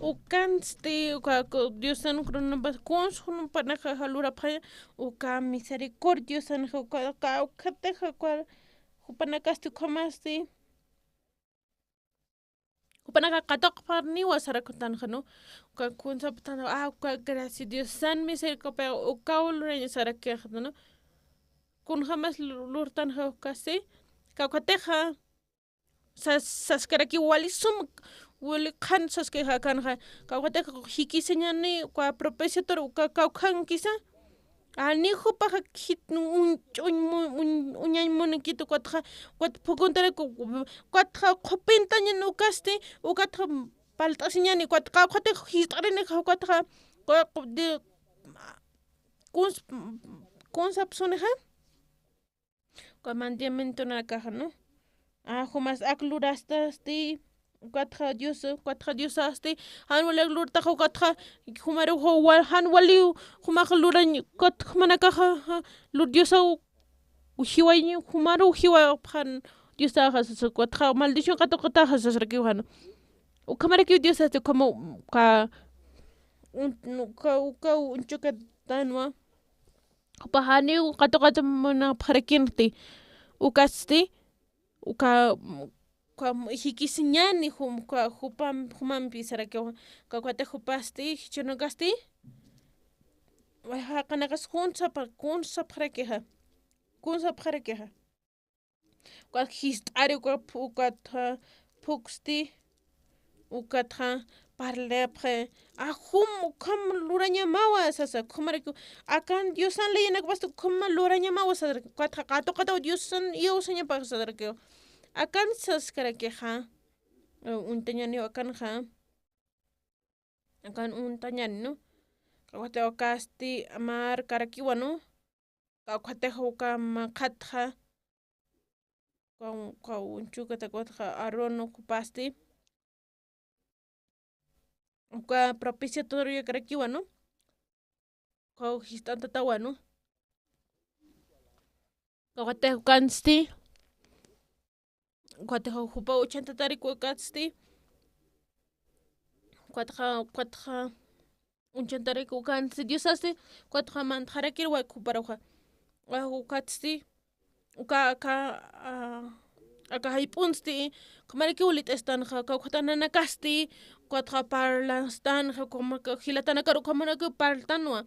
Ukansti, uka, ku-, Diosan kunapa, kuns jupanakaxa lurapxaña, uka misericordiosanxa, uka, kawkhatixa, uka, jupanakasti ukhamasti, jupanaka katuqapxarniwa sarakutanxa, ¿no? Uka kunsapxtan, ah, uka gracia Diosan misericordia, ukaw luraña sarakixa, ¿no? Kunjamas lu-, lurtanxa ukasti, kawkhatixa, sas-, saskarakiw wali sum, wali qhan saskixa akanxa, kawkhatixa jikisiñani, uka propiciator, uka kawkhankisa, ani jupaxa khit uñ-, uñ-, mu-, uñ-, uñañ munakitu, ukatxa, ukat phukuntarakiw, ukatxa qhupintañan ukasti, ukatxa palt'asiñani, ukat kawkhatixa jist'arinix, ukatxa, ku-, ku-, de, kuns-, kunsapsunixa. Uka mandamientonakaxa, ¿no? Ah, jumas ak lurastasti, ukatxa Dios, ukatxa Diosasti, jan wali ak lurtaxa, ukatxa, jumaru, ju-, wa-, jan wali, jumax lurañ, ukat jumanakaxa, ja, lur Diosaw, jiwañ, jumaru jiwapxan Diosaxa, sasa, ukatxa, maldición katuqataxa, sasarakiwa, ¿no? Ukhamarakiw Diosasti, ukhama, uka, un-, uka, uka, uñchukatanwa. Jupax janiw katuqata munapxarakinti, ukasti, uka, uka jikisiñani jum-, uka jupam-, jumampi sarakiwa, uka, ukatxa jupasti, jichhürunakasti, jaqinakas kunsapa-, kunsapxarakixa, kunsapxarakixa. Ukat jist'ari, uka phu-, ukatxa, ah, phuksti, ukatxa, ah, parlapxi, ah, jum, ukham lurañamawa, sasa, ukhamarakiw, akan Diosan leyenakpasti, ukham lurañamawa, sasa, ukatxa, katuqataw Diosan, iyawsañapax, sasarakiw. Akan saskarakixa, eh, uñtañaniw akanxa, akan uñtañani, ¿no? Kawkhatixa ukasti, markarakiwa, ¿no? Kawkhatixa uka maqhatxa, uka, uka uñchukata, kawkhatixa Aarón jupasti, uka propiciatorio karakiwa, ¿no? Uka jist'antatawa, ¿no? Kawkhatixa ukansti, ukatxa jupa uchantatarikiw ukatsti, ukatxa, ukatxa, uchantaraki ukansti Diosasti, ukatxa mantxarakirwa juparuxa. Ah, ukatsti, uka, aka, ah, aka jayp'unsti, ukhamarakiw lit'istanxa, kawkhata nanakasti, ukatxa parlastanxa, ukhamaka jilatanakaru ukhamarakiw parltanwa.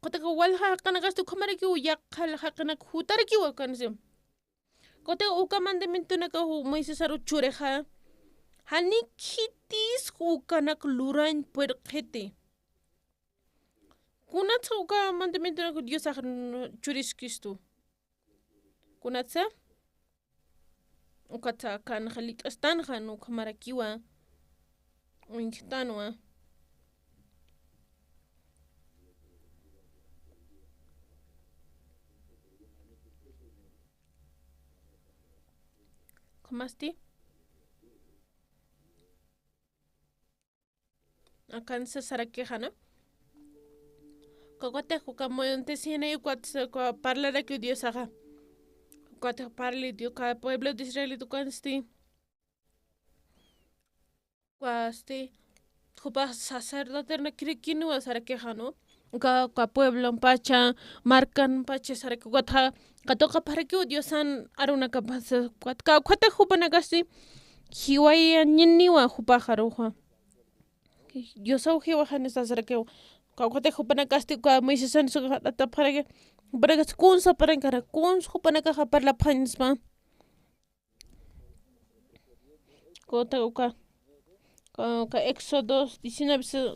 Ukatxa walja jaqinakasti, ukhamarakiw yaqha jaqinak jutarakiwa ukansti. Ukatxa uka mandamientonaka Moisesaru churixa, jani khitis ukanak lurañ puirqiti. Kunatsa uka mandamientonaka Diosax churiskistu. Kunatsa, ukatsa akanxa lit'istanxa, ¿no? Ukhamarakiwa, uñjtanwa. ¿Ukhamasti? Akan sasarakixa, ¿no? Ukatxa uka monte Sinaí, ukatxa, uka parlarakiw Diosaxa. Ukatxa parli Dios, uka pueblo de Israel ukansti, ukasti, jupax sacerdotenakirïkiwa sarakixa, ¿no? Uka, uka pueblompacha, markanpacha saraki, ukatxa katuqapxarakiw Diosan Aaronakapasa, ukat kawkhata jupanakasti jiwayañaniwa jupaxaruxa. Diosaw jiwaxani sasarakiwa. Kawkhata jupanakasti uka Moisesan suxatapxaraki, jupanakasti kunsapxarankara, kuns jupanakaxa parlapxañaspa. Ukatxa uka, uka, uka Éxodo diecinueve, se-,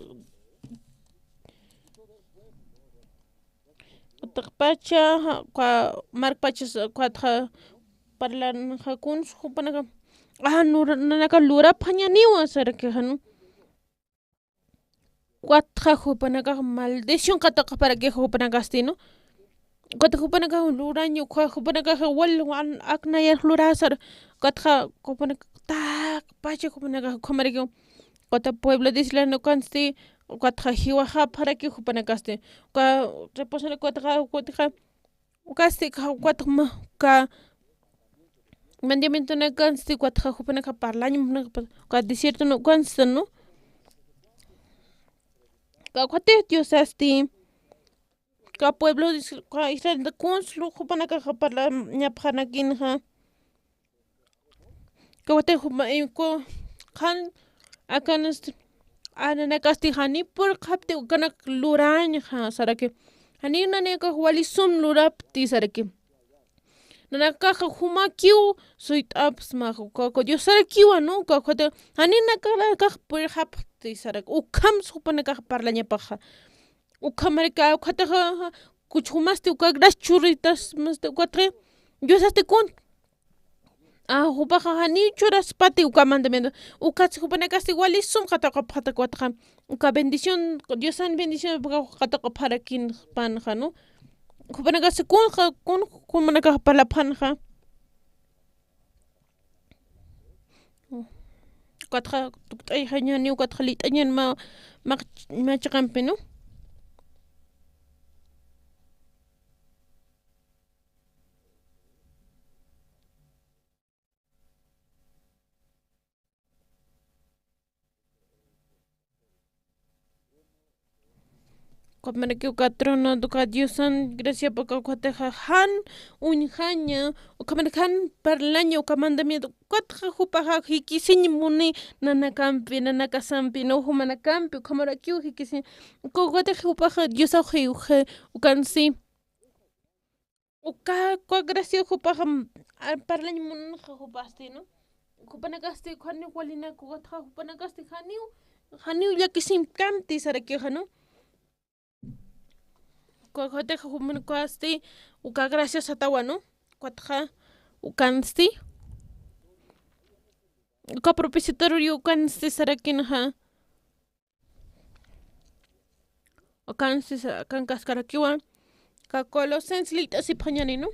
ukatpacha, uka markpacha, ukatxa parlanxa kuns jupanaka, ah, nura-, nanaka lurapxañaniwa sarakixa, ¿no? Ukatxa jupanakax maldición katuqapxarakixa jupanakasti, ¿no? Ukatxa jupanakax lurañ, uka jupanakax wal, wan, ak nayar lurasar, ukatxa jupanakax taqpacha jupanakax ukhamarakiw. Ukatxa pueblo de Israel ukansti, ukatxa jiwaxapxarakiw jupanakasti. Uka reposo, ukatxa, ukatxa, ukasti, uka, ukat ma-, uka mandamientonakansti, ukatxa jupanakax parlaña, uka desierto ukansti, ¿no? Kawkhatix Diosasti, ka pueblo de Is-, ka Israel, kunsa jupanakax parlañapxarakinxa. Kawkhatix jupa, eh, ku-, qhan akanasti, a, nanakasti janiw purxapti ukanak lurañxa saraki. Janiw nanakax wali sum lurapti saraki. Nanakax jumakiw suyt'apxsma, uka, uka Diosarakiwa, ¿no? Uka, uka, janiw nanakax purxapti sarak, ukhamsa jupanakax parlañapaxa. Ukhamaraki, ukataxa, kuchjumasti, uka gracia churitasmasti, ukataxa, Diosasti kun. A, jupaxa janiw churaspati uka mandamiento. Ukatsa jupanakasti wali sum katuqapxarakta, ukataxa. Uka bendición, Diosan bendición, uka katuqapxarakinxa, ¿no? Jupanakasti kun, kun, jumanakax parlapxanxa. Ukatxa tukt'ayxañäni, ukatxa lït'añäni mä, mä, mä chiqampi, ¿no? Ukhamarakiw uka trono, uka Diosan graciapa kawkhatixa jan uñjaña, ukhamaraki jan parlaña uka mandamiento, ukatxa jupaxa jikisiñ muni nanakampi, nanakasampi, ¿no? Jumanakampi, ukhamarakiw jikisiñ, uka, ukatix jupaxa Diosaw ji-, ji-, ukansi. Uka, uka gracia jupaxa, a, parlañ munxa jupasti, ¿no? Jupanakasti, janiw walinak, ukatxa jupanakasti, janiw, janiw llakisiñkamti sarakixa, ¿no? Uka, ukatxa jupanakasti, uka gracia satawa, ¿no? Ukatxa, ukansti. Uka propiciatorio ukansti sarakinxa. Akan sisa, akan kaskarakiwa, ka Colosenses lït'asipxañäni, ¿no?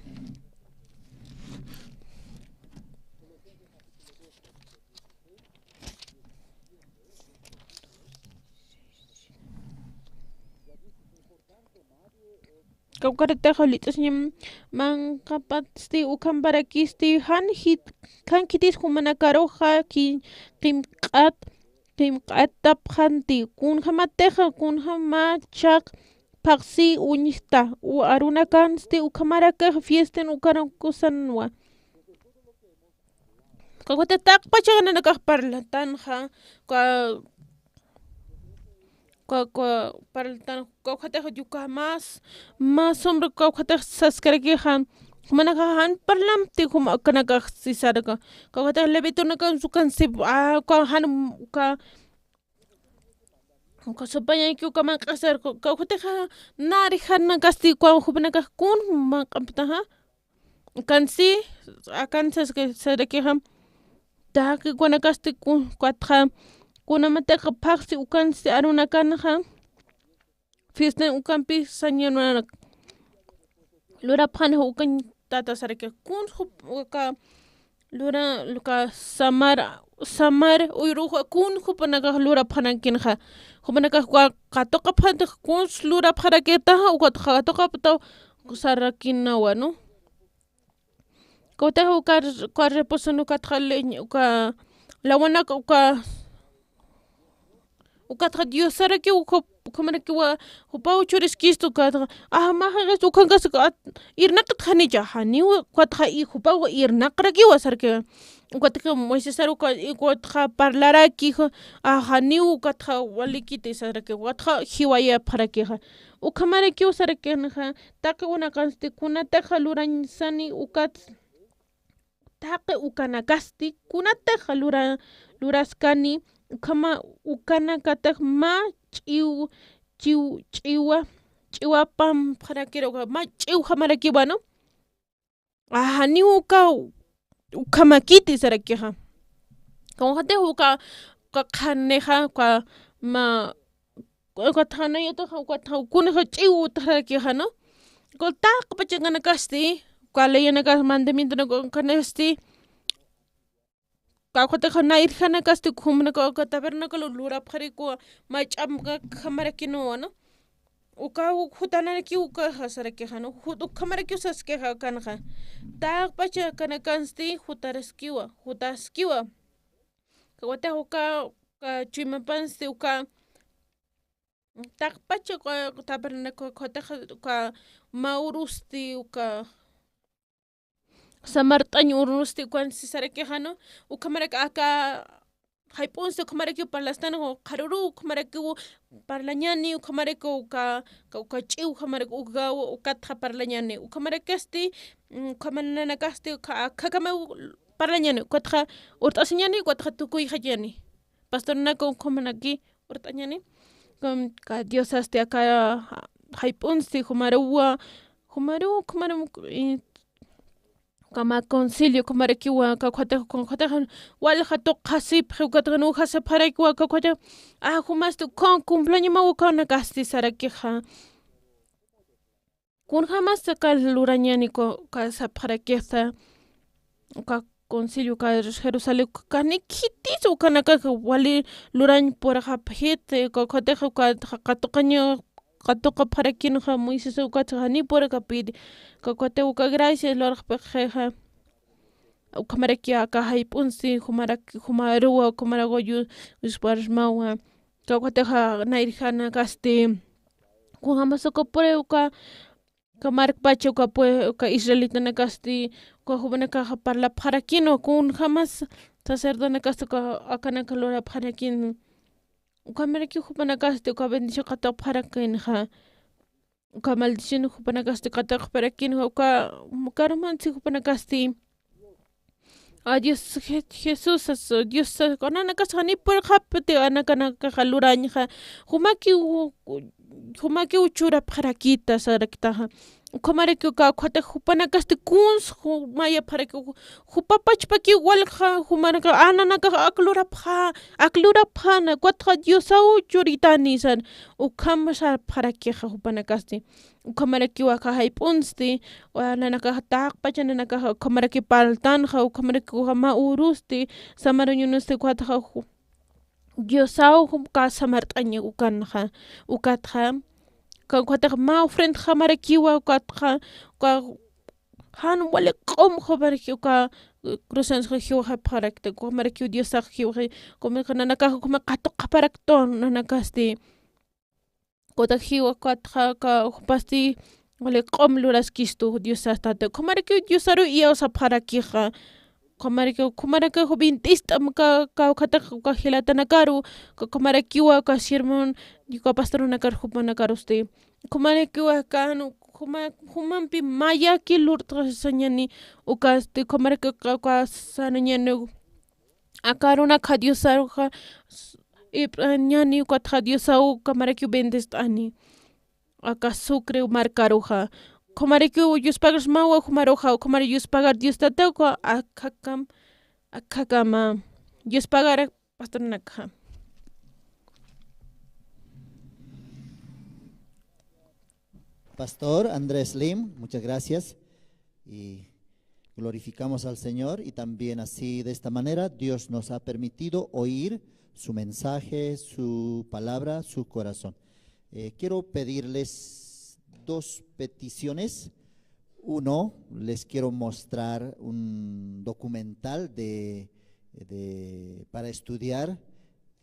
Kawkharataxa lït'asiñam, manqhapatsti ukhamparakisti, jan jit-, jan khitis jumanakaruxa ki-, qimq'at, qimq'atapxanti, kunjamatixa, kunjamachaq phaxsi uñjta, u arunakansti, ukhamarakixa fiestan ukanakusanwa. Kawkhati taqpachax nanakax parlatanxa, ka, ka, ka, parlatan, kawkhatixa yuka más, más hombre, kawkhatixa saskarakixa, jumanakax jan parlampti, juma, ukanakax sisaraka, kawkhatixa levitonakax ukansi, a, ka, jan, ka, ka supañaki uka manq'asar, ka, kawkhatixa nari janakasti, ka, jupanakax kun manq'amptaxa, Akansi, akansi sarakixa, taqi ukanakasti kun-, ukatxa, kunamatixa phaxsi ukansti arunakanxa, fiestan ukampi sañarunanak lurapxanxa ukañ tata saraki, kun jup-, uka lura, uka samar, samar uyruxa, kun jupanakax lurapxanankinxa, jupanakax uka katuqapxantix, kuns lurapxarakitaxa, ukatxa katuqapxtaw sarakinawa, ¿no? Kawkhatix uka, uka reposo, ¿no? Ukatxa leña, uka lawanak, uka, ukatxa Diosarakiw, uka, ukhamarakiwa, jupaw churiskistu, ukatxa, a, majaxis, ukankas, a, irnaqit janicha, janiw, ukatxa, i, jupaw irnaqrakiwa saraki. Ukatxa Moisesar, uka, ukatxa parlarakix, a, janiw, ukatxa walikiti saraki, ukatxa jiwayapxarakixa. Ukhamarakiw sarakinxa, taqi ukanakasti kunatixa lurañsani ukat, taqi ukanakasti kunatixa lura-, luraskani, ukhama ukanakatix mä ch'iw, ch'iw, ch'iwa, ch'iwapampxarakira, uka mä ch'iwjamarakiwa, ¿no? A, janiw uka, ukhamakiti sarakixa. Kawkhatix uka, uka qhanixa, uka mä Ukatxa nayataxa, ukatxa kunxa ch'iw utjarakixa, ¿no? Uka taqpachakanakasti, uka leyanakas mandamientonakanakasti, kawkhatixa nayirjanakasti, ukhamanak uka tabernáculo lurapxaraki, mä ch'amkakjamarakinuwa, ¿no? Uka jutanarakiw ukaxa sarakixa, ¿no? Jut ukhamarakiw saskixa akanxa. Taqpachakanakansti jutaraskiwa, jutaskiwa. Kawkhatixa uka, uka chuymapansti uka taqpacha uka tabernáculo, uka, uka mä urusti, uka samart'añ urusti ukan sisarakixa, ¿no? Ukhamarak aka jayp'unsti ukhamarakiw parlastan, qharüruw ukhamarakiw parlañäni, ukhamarakiw uka, uka, uka ch'iw ukhamarakiw uka, ukatxa parlañäni, ukhamarakasti, mm, ukhama nanakasti, uka, akhakamaw parlañäni, ukatxa urt'asiñäni, ukatxa tukuyxañäni. Pastornaka ukhamaraki urt'añäni, ukham, ka Diosasti aka jayp'unsti, jumaruwa, jumaruw, jumaruw, eh, uka mä concilio, ukhamarakiwa, uka ukhatixa, uka ukhatixa, walja tuqasipxi, ukatxa nujasipxarakiwa, uka ukhatixa, a, jumasti, uka cumpleañomaw ukanakasti sarakixa. Kunjämas aka lurañäni, uka, uka sapxarakixa, uka concilio, uka Jerusalén, uka kani khitis, ukanakax wali lurañ purxapxiti, uka ukhatixa, uka qatuqaña, qatuqapxarakinxa Moisés, ukatxa jani purxapiti, uka ukhati uka gracia lurxapxixa. Ukhamarakiw aka jayp'unsti, jumarak, jumaruwa, ukhamarakiw yu-, yusparsmawa. Uka ukhatixa nayrjanakasti, kunjämas uka pure, uka, uka markpacha, uka pue-, uka israelitanakasti, uka jupanakaxa parlapxarakinwa, kunjämas sacerdotenakasti, uka akanaka lurapxarakinwa. Ukhamarakiw jupanakasti, uka bendición qatuqapxarakinxa. Uka maldición jupanakasti qatuqapxarakinxa, uka, uka karumansti jupanakasti. A Dios, Je-, Jesús, as-, Dios, as-, nanakax jani purxapxiti, anakanakaxa lurañxa, jumakiw, jumakiw churapxarakita saraktaxa. Ukhamarakiw uka, ukhati jupanakasti kuns, ju-, mayapxarakiw, jupapachpakiw walja, jumanaka, a, nanakax ak lurapxa, ak lurapxäna, ukatxa Diosaw churitani sar, ukham sarpxarakixa jupanakasti. Ukhamarakiw aka jayp'unsti, wa nanakax taqpacha nanakax ukhamarakiw parltanxa, ukhamarakiw uka mä urusti, samaruñunusti, ukatxa ju-, Diosaw jum ka samart'añ ukanxa, ukatxa, ka, ukatxa mä ofrendjamarakiwa, ukatxa, uka, jan wali q'um jumaraki uka, eh, cruzansxa jiwxapxarakta, ukhamarakiw Diosax jiwxi, ukhama nanakax ukhama qatuqapxarakta nanakasti. Ukatxa jiwa, ukatxa, uka jupasti wali q'um luraskistu Diosas tata. Ukhamarakiw Diosaru iyawsapxarakixa. Ukhamarakiw, ukhamarakiw jubint'ist'am ka, ka, ukatxa, uka jilatanakaru, uka, ukhamarakiwa, uka sermón, uka pastorunakar jupanakarusti. Ukhamarakiwa, kan, juma-, jumampi mayaki lurt'asañäni, ukasti, ukhamarakiw, uka, uka sanañäni, aka arunakxa Diosaruxa, s-, ip'añäni, ukatxa Diosaw ukhamarakiw bendest'ani. Aka Sucre markaruxa. Ukhamarakiw yuspagarsmawa jumaruxa, ukhamarakiw yuspagar Dios tata, uka akhakam, akhakama. Yuspagar pastornakxa. Pastor Andrés Lim, muchas gracias. Y glorificamos al Señor y también así, de esta manera, Dios nos ha permitido oír su mensaje, su palabra, su corazón. Eh, quiero pedirles dos peticiones. Uno, les quiero mostrar un documental de, de, para estudiar,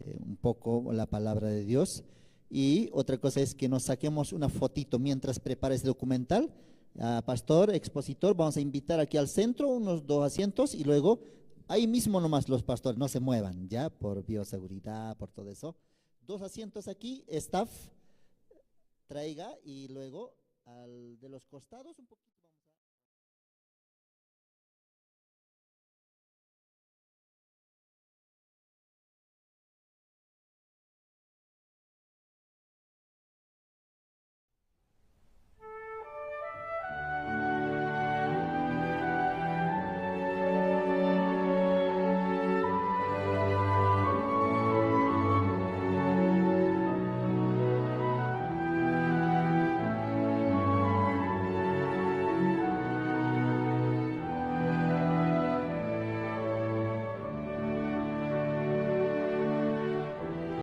eh, un poco la palabra de Dios. Y otra cosa es que nos saquemos una fotito mientras prepara ese documental. Ah, pastor, expositor, vamos a invitar aquí al centro unos dos asientos y luego ahí mismo nomás los pastores, no se muevan, ¿ya? Por bioseguridad, por todo eso. Dos asientos aquí, staff, traiga y luego al de los costados un poquito.